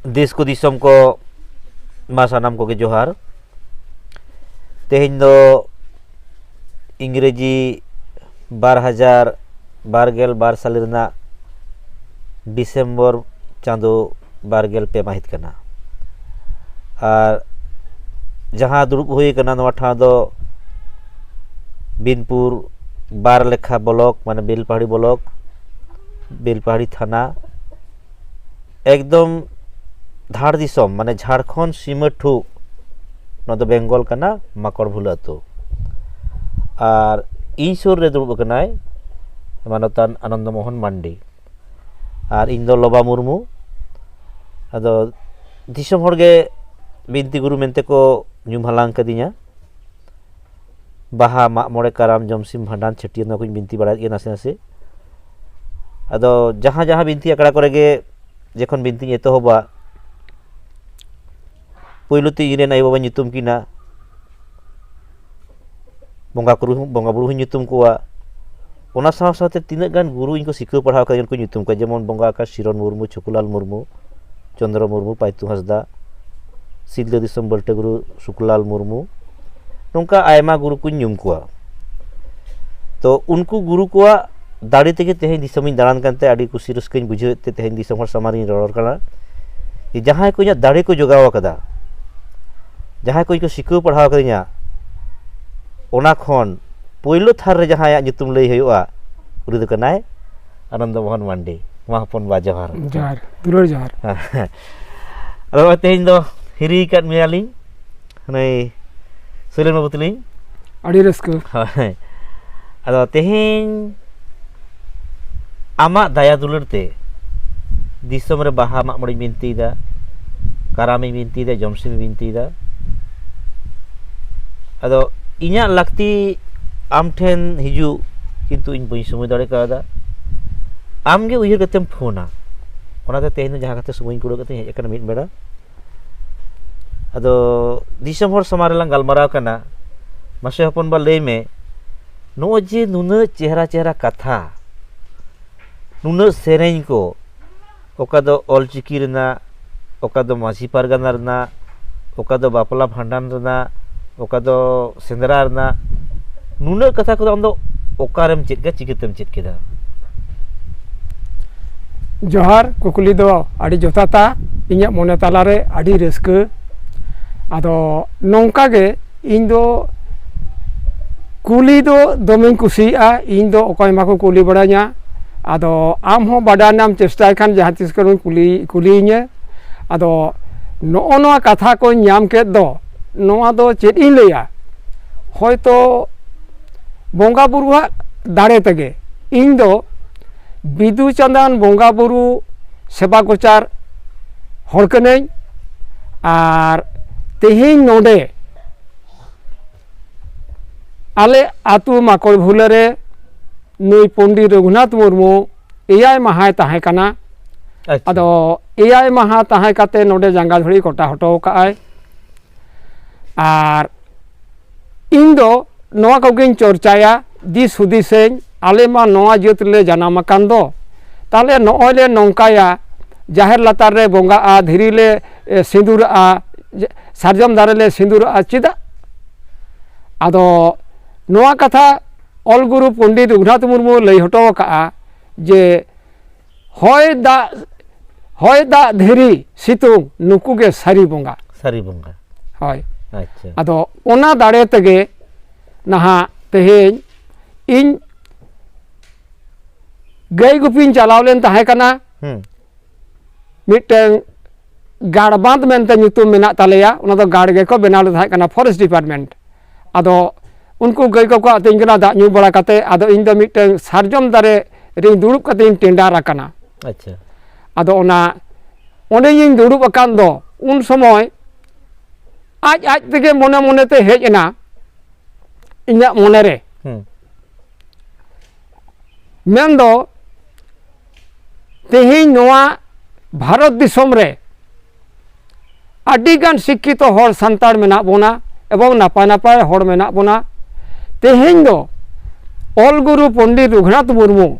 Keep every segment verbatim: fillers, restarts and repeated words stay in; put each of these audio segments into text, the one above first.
ᱫᱮᱥ ᱠᱚ ᱫᱤᱥᱚᱢ ᱠᱚ, ᱢᱟ ᱥᱟᱱᱟᱢ ᱠᱚᱜᱮ ᱡᱚᱦᱟᱨ᱾ ᱛᱮᱦᱮᱧ ᱫᱚ ᱤᱝᱨᱮᱡᱤ ᱵᱟᱨ ᱦᱟᱡᱟᱨ ᱵᱟᱨ ᱜᱮᱞ ᱵᱟᱨ ᱥᱟᱞ ᱨᱮᱱᱟᱜ ᱰᱤᱥᱮᱢᱵᱚᱨ ᱪᱟᱸᱫᱳ ᱵᱟᱨ ᱜᱮᱞ ᱯᱮ ᱢᱟᱹᱦᱤᱛ ᱠᱟᱱᱟ᱾ ᱟᱨ ᱡᱟᱦᱟᱸ ᱫᱩᱲᱩᱵ ᱦᱩᱭ ᱟᱠᱟᱱᱟ, ᱱᱚᱣᱟ ᱴᱷᱟᱶ ᱫᱚ ᱵᱤᱱᱯᱩᱨ ᱵᱟᱨ ᱞᱮᱠᱷᱟ ᱵᱞᱚᱠ, ᱢᱟᱱᱮ ᱵᱮᱞᱯᱟᱦᱟᱲᱤ ᱵᱞᱚᱠ, ᱵᱮᱞᱯᱟᱦᱟᱲᱤ ᱛᱷᱟᱱᱟ, ᱮᱠᱫᱚᱢ ᱫᱷᱟᱲ ᱫᱤᱥᱚᱢ, ᱢᱟᱱᱮ ᱡᱷᱟᱲᱠᱷᱚᱸᱰ ᱥᱤᱢᱟᱹ ᱴᱷᱩᱠ᱾ ᱱᱚᱣᱟ ᱫᱚ ᱵᱮᱝᱜᱚᱞ ᱠᱟᱱᱟ, ᱢᱟᱠᱚᱲ ᱵᱷᱩᱞᱟᱹ ᱟᱹᱛᱩ᱾ ᱟᱨ ᱤᱧ ᱥᱩᱨ ᱨᱮ ᱫᱩᱲᱩᱵ ᱟᱠᱟᱱᱟᱭ ᱢᱟᱱᱚᱛᱟᱱ ᱟᱱᱚᱱᱫᱚ ᱢᱳᱦᱚᱱ ᱢᱟᱱᱰᱤ᱾ ᱟᱨ ᱤᱧ ᱫᱚ ᱞᱚᱵᱟ ᱢᱩᱨᱢᱩ᱾ ᱟᱫᱚ ᱫᱤᱥᱚᱢ ᱦᱚᱲ ᱜᱮ ᱵᱤᱱᱛᱤ ᱜᱩᱨᱩ ᱢᱮᱱᱛᱮ ᱠᱚ ᱧᱩᱢ ᱦᱟᱞᱟᱝ ᱠᱟᱫᱤᱧᱟ᱾ ᱵᱟᱦᱟ, ᱢᱟᱜ ᱢᱚᱬᱮ, ᱠᱟᱨᱟᱢ, ᱡᱚᱢᱥᱤᱢ, ᱵᱷᱟᱸᱰᱟᱱ, ᱪᱷᱟᱹᱴᱭᱟᱹᱨ, ᱱᱚᱣᱟ ᱠᱚᱧ ᱵᱤᱱᱛᱤ ᱵᱟᱲᱟᱭᱮᱫ ᱜᱮᱭᱟ ᱱᱟᱥᱮ ᱱᱟᱥᱮ᱾ ᱟᱫᱚ ᱡᱟᱦᱟᱸ ᱡᱟᱦᱟᱸ ᱵᱤᱱᱛᱤ ᱟᱠᱷᱲᱟ ᱠᱚᱨᱮ ᱜᱮ ᱡᱚᱠᱷᱚᱱ ᱵᱤᱱᱛᱤᱧ ᱮᱛᱚᱦᱚᱵᱟ, ᱯᱳᱭᱞᱳ ᱛᱮ ᱤᱧ ᱨᱮᱱ ᱟᱭᱳᱼᱵᱟᱵᱟᱧ ᱧᱩᱛᱩᱢ ᱠᱤᱱᱟ, ᱵᱚᱸᱜᱟ ᱵᱩᱨᱩ, ᱵᱚᱸᱜᱟ ᱵᱩᱨᱩ ᱦᱚᱸᱧ ᱧᱩᱛᱩᱢ ᱠᱚᱣᱟ᱾ ᱚᱱᱟ ᱥᱟᱶ ᱥᱟᱶᱛᱮ ᱛᱤᱱᱟᱹᱜ ᱜᱟᱱ ᱜᱩᱨᱩ ᱤᱧ ᱠᱚ ᱥᱤᱠᱷᱟᱹᱣ ᱯᱟᱲᱦᱟᱣ ᱠᱟᱫᱤᱧ, ᱩᱱᱠᱩᱧ ᱧᱩᱛᱩᱢ ᱠᱚᱣᱟ, ᱡᱮᱢᱚᱱ ᱵᱚᱸᱜᱟ ᱟᱠᱟᱥ ᱥᱤᱨᱚᱱ ᱢᱩᱨᱢᱩ, ᱪᱷᱩᱠᱩᱞᱟᱞ ᱢᱩᱨᱢᱩ, ᱪᱚᱸᱫᱽᱨᱚ ᱢᱩᱨᱢᱩ, ᱯᱟᱭᱛᱩ ᱦᱟᱸᱥᱫᱟ, ᱥᱤᱞᱫᱟᱹ ᱫᱤᱥᱚᱢ ᱵᱟᱹᱞᱴᱟᱹ ᱜᱩᱨᱩ ᱥᱩᱠᱞᱟᱞ ᱢᱩᱨᱢᱩ, ᱱᱚᱝᱠᱟ ᱟᱭᱢᱟ ᱜᱩᱨᱩ ᱠᱚᱧ ᱧᱩᱢ ᱠᱚᱣᱟ᱾ ᱛᱚ ᱩᱱᱠᱩ ᱜᱩᱨᱩ ᱠᱚᱣᱟᱜ ᱫᱟᱲᱮ ᱛᱮᱜᱮ ᱛᱮᱦᱮᱧ ᱫᱤᱥᱚᱢᱤᱧ ᱫᱟᱬᱟᱱ ᱠᱟᱱᱛᱮ ᱟᱹᱰᱤ ᱠᱩᱥᱤ ᱨᱟᱹᱥᱠᱟᱹᱧ ᱵᱩᱡᱷᱟᱹᱣᱮᱫ ᱛᱮ ᱛᱮᱦᱮᱧ ᱫᱤᱥᱚᱢ ᱦᱚᱲ ᱥᱟᱢᱟᱝ ᱨᱤᱧ ᱨᱚᱲ ᱠᱟᱱᱟ᱾ ᱡᱮ ᱡᱟᱦᱟᱸᱭ ᱠᱚ ᱤᱧᱟᱹᱜ ᱫᱟᱲᱮ ᱠᱚ ᱡᱚᱜᱟᱣ ᱟᱠᱟᱫᱟ, ᱡᱟᱦᱟᱸᱭ ᱠᱚ ᱤᱧ ᱠᱚ ᱥᱤᱠᱷᱟᱹᱣ ᱯᱟᱲᱦᱟᱣ ᱠᱟᱫᱤᱧᱟ, ᱚᱱᱟ ᱠᱷᱚᱱ ᱯᱳᱭᱞᱳ ᱛᱷᱟᱨ ᱨᱮ ᱡᱟᱦᱟᱸᱭᱟᱜ ᱧᱩᱛᱩᱢ ᱞᱟᱹᱭ ᱦᱩᱭᱩᱜᱼᱟ, ᱩᱱᱤ ᱫᱚ ᱠᱟᱱᱟᱭ ᱟᱱᱚᱱᱫᱚ ᱢᱳᱦᱚᱱ ᱢᱟᱱᱰᱤ᱾ ᱢᱟ ᱦᱚᱯᱚᱱ ᱵᱟ, ᱡᱚᱦᱟᱨ᱾ ᱡᱚᱦᱟᱨ, ᱫᱩᱞᱟᱹᱲ ᱡᱚᱦᱟᱨ᱾ ᱟᱫᱚ ᱱᱚᱜᱼᱚᱭ ᱛᱮᱦᱮᱧ ᱫᱚ ᱦᱤᱨᱤ ᱟᱠᱟᱫ ᱢᱮᱭᱟᱞᱤᱧ ᱱᱩᱭ ᱥᱩᱞᱮᱱ ᱵᱟᱹᱵᱩ ᱛᱟᱹᱞᱤᱧ᱾ ᱟᱹᱰᱤ ᱨᱟᱹᱥᱠᱟᱹ᱾ ᱦᱳᱭ᱾ ᱟᱫᱚ ᱛᱮᱦᱮᱧ ᱟᱢᱟᱜ ᱫᱟᱭᱟ ᱫᱩᱞᱟᱹᱲ ᱛᱮ ᱫᱤᱥᱚᱢ ᱨᱮ ᱵᱟᱦᱟ ᱢᱟᱜ ᱢᱚᱬᱮᱧ ᱵᱤᱱᱛᱤᱭᱮᱫᱟ, ᱠᱟᱨᱟᱢᱤᱧ ᱵᱤᱱᱛᱤᱭᱮᱫᱟ, ᱡᱚᱢᱥᱤᱢᱤᱧ ᱵᱤᱱᱛᱤᱭᱮᱫᱟ᱾ ᱟᱫᱚ ᱤᱧᱟᱹᱜ ᱞᱟᱹᱠᱛᱤ ᱟᱢ ᱴᱷᱮᱱ ᱦᱤᱡᱩᱜ, ᱠᱤᱱᱛᱩ ᱤᱧ ᱵᱟᱹᱧ ᱥᱚᱢᱚᱭ ᱫᱟᱲᱮ ᱠᱟᱣᱫᱟ᱾ ᱟᱢ ᱜᱮ ᱩᱭᱦᱟᱹᱨ ᱠᱟᱛᱮᱢ ᱯᱷᱳᱱᱟ, ᱚᱱᱟᱛᱮ ᱛᱮᱦᱮᱧ ᱫᱚ ᱡᱟᱦᱟᱸ ᱠᱟᱛᱮ ᱥᱚᱢᱚᱭᱤᱧ ᱠᱩᱲᱟᱹᱣ ᱠᱟᱛᱮᱧ ᱦᱮᱡ ᱟᱠᱟᱱᱟ ᱢᱤᱫ ᱵᱮᱲᱟ᱾ ᱟᱫᱚ ᱫᱤᱥᱚᱢ ᱦᱚᱲ ᱥᱟᱢᱟᱝ ᱨᱮᱞᱟᱝ ᱜᱟᱞᱢᱟᱨᱟᱣ ᱠᱟᱱᱟ᱾ ᱢᱟᱥᱮ ᱦᱚᱯᱚᱱ ᱵᱟ, ᱞᱟᱹᱭ ᱢᱮ, ᱱᱚᱜᱼᱚᱭ ᱡᱮ ᱱᱩᱱᱟᱹᱜ ᱪᱮᱦᱨᱟ ᱪᱮᱦᱨᱟ ᱠᱟᱛᱷᱟ, ᱱᱩᱱᱟᱹᱜ ᱥᱮᱨᱮᱧ ᱠᱚ, ᱚᱠᱟ ᱫᱚ ᱚᱞᱪᱤᱠᱤ ᱨᱮᱱᱟᱜ, ᱚᱠᱟ ᱫᱚ ᱢᱟᱹᱡᱷᱤ ᱯᱟᱨᱜᱟᱱᱟ ᱨᱮᱱᱟᱜ, ᱚᱠᱟ ᱫᱚ ᱵᱟᱯᱞᱟ ᱵᱷᱟᱸᱰᱟᱱ ᱨᱮᱱᱟᱜ, ᱚᱠᱟ ᱫᱚ ᱥᱮᱸᱫᱽᱨᱟ ᱨᱮᱱᱟᱜ, ᱱᱩᱱᱟᱹᱜ ᱠᱟᱛᱷᱟ ᱠᱚᱫᱚ ᱟᱢ ᱫᱚ ᱚᱠᱟᱨᱮᱢ ᱪᱮᱫ ᱠᱮᱫᱟ, ᱪᱤᱠᱟᱹᱛᱮᱢ ᱪᱮᱫ ᱠᱮᱫᱟ? ᱡᱚᱦᱟᱨ᱾ ᱠᱩᱠᱞᱤ ᱫᱚ ᱟᱹᱰᱤ ᱡᱚᱛᱷᱟᱛᱟ, ᱤᱧᱟᱹᱜ ᱢᱚᱱᱮ ᱛᱟᱞᱟᱨᱮ ᱟᱹᱰᱤ ᱨᱟᱹᱥᱠᱟᱹ᱾ ᱟᱫᱚ ᱱᱚᱝᱠᱟ ᱜᱮ, ᱤᱧ ᱫᱚ ᱠᱩᱞᱤ ᱫᱚ ᱫᱚᱢᱮᱧ ᱠᱩᱥᱤᱭᱟᱜᱼᱟ᱾ ᱤᱧ ᱫᱚ ᱚᱠᱚᱭ ᱢᱟᱠᱚ ᱠᱩᱞᱤ ᱵᱟᱲᱟᱧᱟ, ᱟᱫᱚ ᱟᱢ ᱦᱚᱸ ᱵᱟᱰᱟᱭ ᱨᱮᱱᱟᱜ ᱮᱢ ᱪᱮᱥᱴᱟᱭ ᱠᱷᱟᱱ ᱡᱟᱦᱟᱸ ᱛᱤᱥ ᱠᱚᱨᱮᱢ ᱠᱩᱞᱤ ᱠᱩᱞᱤᱭᱤᱧᱟᱹ᱾ ᱟᱫᱚ ᱱᱚᱜᱼᱚ ᱱᱚᱣᱟ ᱠᱟᱛᱷᱟ ᱠᱚᱧ ᱧᱟᱢ ᱠᱮᱫ ᱫᱚ, ᱱᱚᱣᱟ ᱫᱚ ᱪᱮᱫ ᱤᱧ ᱞᱟᱹᱭᱟ, ᱦᱚᱭᱛᱚ ᱵᱚᱸᱜᱟ ᱵᱩᱨᱩᱣᱟᱜ ᱫᱟᱲᱮ ᱛᱮᱜᱮ ᱤᱧ ᱫᱚ ᱵᱤᱫᱩ ᱪᱟᱸᱫᱟᱱ ᱵᱚᱸᱜᱟ ᱵᱩᱨᱩ ᱥᱮᱵᱟ ᱜᱚᱪᱟᱨ ᱦᱚᱲ ᱠᱟᱹᱱᱟᱹᱧ᱾ ᱟᱨ ᱛᱮᱦᱮᱧ ᱱᱚᱰᱮ ᱟᱞᱮ ᱟᱹᱛᱩ ᱢᱟᱠᱚᱲ ᱵᱷᱩᱞᱟᱹ ᱨᱮ ᱱᱩᱭ ᱯᱚᱱᱰᱤᱛ ᱨᱚᱜᱷᱩᱱᱟᱛᱷ ᱢᱩᱨᱢᱩ ᱮᱭᱟᱭ ᱢᱟᱦᱟᱭ ᱛᱟᱦᱮᱸ ᱠᱟᱱᱟ᱾ ᱟᱪᱪᱷᱟ᱾ ᱟᱫᱚ ᱮᱭᱟᱭ ᱢᱟᱦᱟ ᱛᱟᱦᱮᱸ ᱠᱟᱛᱮ ᱱᱚᱰᱮ ᱡᱟᱸᱜᱟ ᱫᱷᱩᱲᱤ ᱠᱚᱴᱟ ᱦᱚᱴᱚ ᱟᱠᱟᱫ ᱟᱭ᱾ ᱟᱨ ᱤᱧ ᱫᱚ ᱱᱚᱣᱟ ᱠᱚᱜᱮᱧ ᱪᱚᱨᱪᱟᱭᱟ, ᱫᱤᱥ ᱦᱩᱫᱤᱥᱟᱹᱧ, ᱟᱞᱮ ᱢᱟ ᱱᱚᱣᱟ ᱡᱟᱹᱛ ᱨᱮᱞᱮ ᱡᱟᱱᱟᱢ ᱟᱠᱟᱱ ᱫᱚ, ᱛᱟᱦᱞᱮ ᱱᱚᱜᱼᱚᱭ ᱞᱮ ᱱᱚᱝᱠᱟᱭᱟ, ᱡᱟᱦᱮᱨ ᱞᱟᱛᱟᱨ ᱨᱮ ᱵᱚᱸᱜᱟᱜᱼᱟ, ᱫᱷᱤᱨᱤ ᱞᱮ, ᱮ, ᱥᱤᱸᱫᱩᱨᱟᱜᱼᱟ, ᱡᱮ, ᱥᱟᱨᱡᱚᱢ ᱫᱟᱨᱮ ᱞᱮ ᱥᱤᱸᱫᱩᱨᱟᱜᱼᱟ, ᱪᱮᱫᱟᱜ? ᱟᱫᱚ ᱱᱚᱣᱟ ᱠᱟᱛᱷᱟ ᱚᱞ ᱜᱩᱨᱩ ᱯᱚᱱᱰᱤᱛ ᱨᱚᱜᱷᱩᱱᱟᱛᱷ ᱢᱩᱨᱢᱩ ᱞᱟᱹᱭ ᱦᱚᱴᱚ ᱟᱠᱟᱫᱼᱟ ᱡᱮ, ᱦᱚᱭ ᱫᱟᱜ, ᱦᱚᱭ ᱫᱟᱜ ᱫᱷᱤᱨᱤ ᱥᱤᱛᱩᱝ ᱱᱩᱠᱩ ᱜᱮ ᱥᱟᱹᱨᱤ ᱵᱚᱸᱜᱟ᱾ ᱥᱟᱹᱨᱤ ᱵᱚᱸᱜᱟ᱾ ᱦᱳᱭ᱾ ᱟᱪᱪᱷᱟ᱾ ᱟᱫᱚ ᱚᱱᱟ ᱫᱟᱲᱮ ᱛᱮᱜᱮ ᱱᱟᱦᱟᱜ ᱛᱮᱦᱮᱧ ᱤᱧ ᱜᱟᱹᱭ ᱜᱩᱯᱤᱧ ᱪᱟᱞᱟᱣ ᱞᱮᱱ ᱛᱟᱦᱮᱸ ᱠᱟᱱᱟ᱾ ᱦᱩᱸ᱾ ᱢᱤᱫᱴᱟᱝ ᱜᱟᱲ ᱵᱟᱸᱫᱷ ᱢᱮᱱᱛᱮ ᱧᱩᱛᱩᱢ ᱢᱮᱱᱟᱜ ᱛᱟᱞᱮᱭᱟ, ᱚᱱᱟ ᱫᱚ ᱜᱟᱲ ᱜᱮᱠᱚ ᱵᱮᱱᱟᱣ ᱞᱮᱫ ᱛᱟᱦᱮᱸ ᱠᱟᱱᱟ, ᱯᱷᱚᱨᱮᱥᱴ ᱰᱤᱯᱟᱨᱴᱢᱮᱱᱴ᱾ ᱟᱫᱚ ᱩᱱᱠᱩ ᱜᱟᱹᱭ ᱠᱚᱠᱚ ᱟᱹᱛᱤᱧ ᱠᱟᱱᱟ, ᱫᱟᱜ ᱧᱩ ᱵᱟᱲᱟ ᱠᱟᱛᱮ, ᱟᱫᱚ ᱤᱧ ᱫᱚ ᱢᱤᱫᱴᱟᱝ ᱥᱟᱨᱡᱚᱢ ᱫᱟᱨᱮ ᱨᱤᱧ ᱫᱩᱲᱩᱵ ᱠᱟᱛᱮᱧ ᱴᱮᱸᱰᱟᱨ ᱟᱠᱟᱱᱟ᱾ ᱟᱪᱪᱷᱟ᱾ ᱟᱫᱚ ᱚᱱᱟ ᱚᱸᱰᱮ ᱜᱤᱧ ᱫᱩᱲᱩᱵ ᱟᱠᱟᱱ ᱫᱚ, ᱩᱱ ᱥᱚᱢᱚᱭ ᱟᱡ ᱟᱡ ᱛᱮᱜᱮ ᱢᱚᱱᱮ ᱢᱚᱱᱮᱛᱮ ᱦᱮᱡ ᱮᱱᱟ ᱤᱧᱟᱹᱜ ᱢᱚᱱᱮᱨᱮ᱾ ᱦᱩᱸ᱾ ᱢᱮᱱᱫᱚ ᱛᱮᱦᱮᱧ ᱱᱚᱣᱟ ᱵᱷᱟᱨᱚᱛ ᱫᱤᱥᱚᱢ ᱨᱮ ᱟᱹᱰᱤᱜᱟᱱ ᱥᱤᱠᱠᱷᱤᱛᱚ ᱦᱚᱲ ᱥᱟᱱᱛᱟᱲ ᱢᱮᱱᱟᱜ ᱵᱚᱱᱟ ᱮᱵᱚᱝ ᱱᱟᱯᱟᱭ ᱱᱟᱯᱟᱭ ᱦᱚᱲ ᱢᱮᱱᱟᱜ ᱵᱚᱱᱟ᱾ ᱛᱮᱦᱮᱧ ᱫᱚ ᱚᱞ ᱜᱩᱨᱩ ᱯᱚᱱᱰᱤᱛ ᱨᱚᱜᱷᱩᱱᱟᱛᱷ ᱢᱩᱨᱢᱩ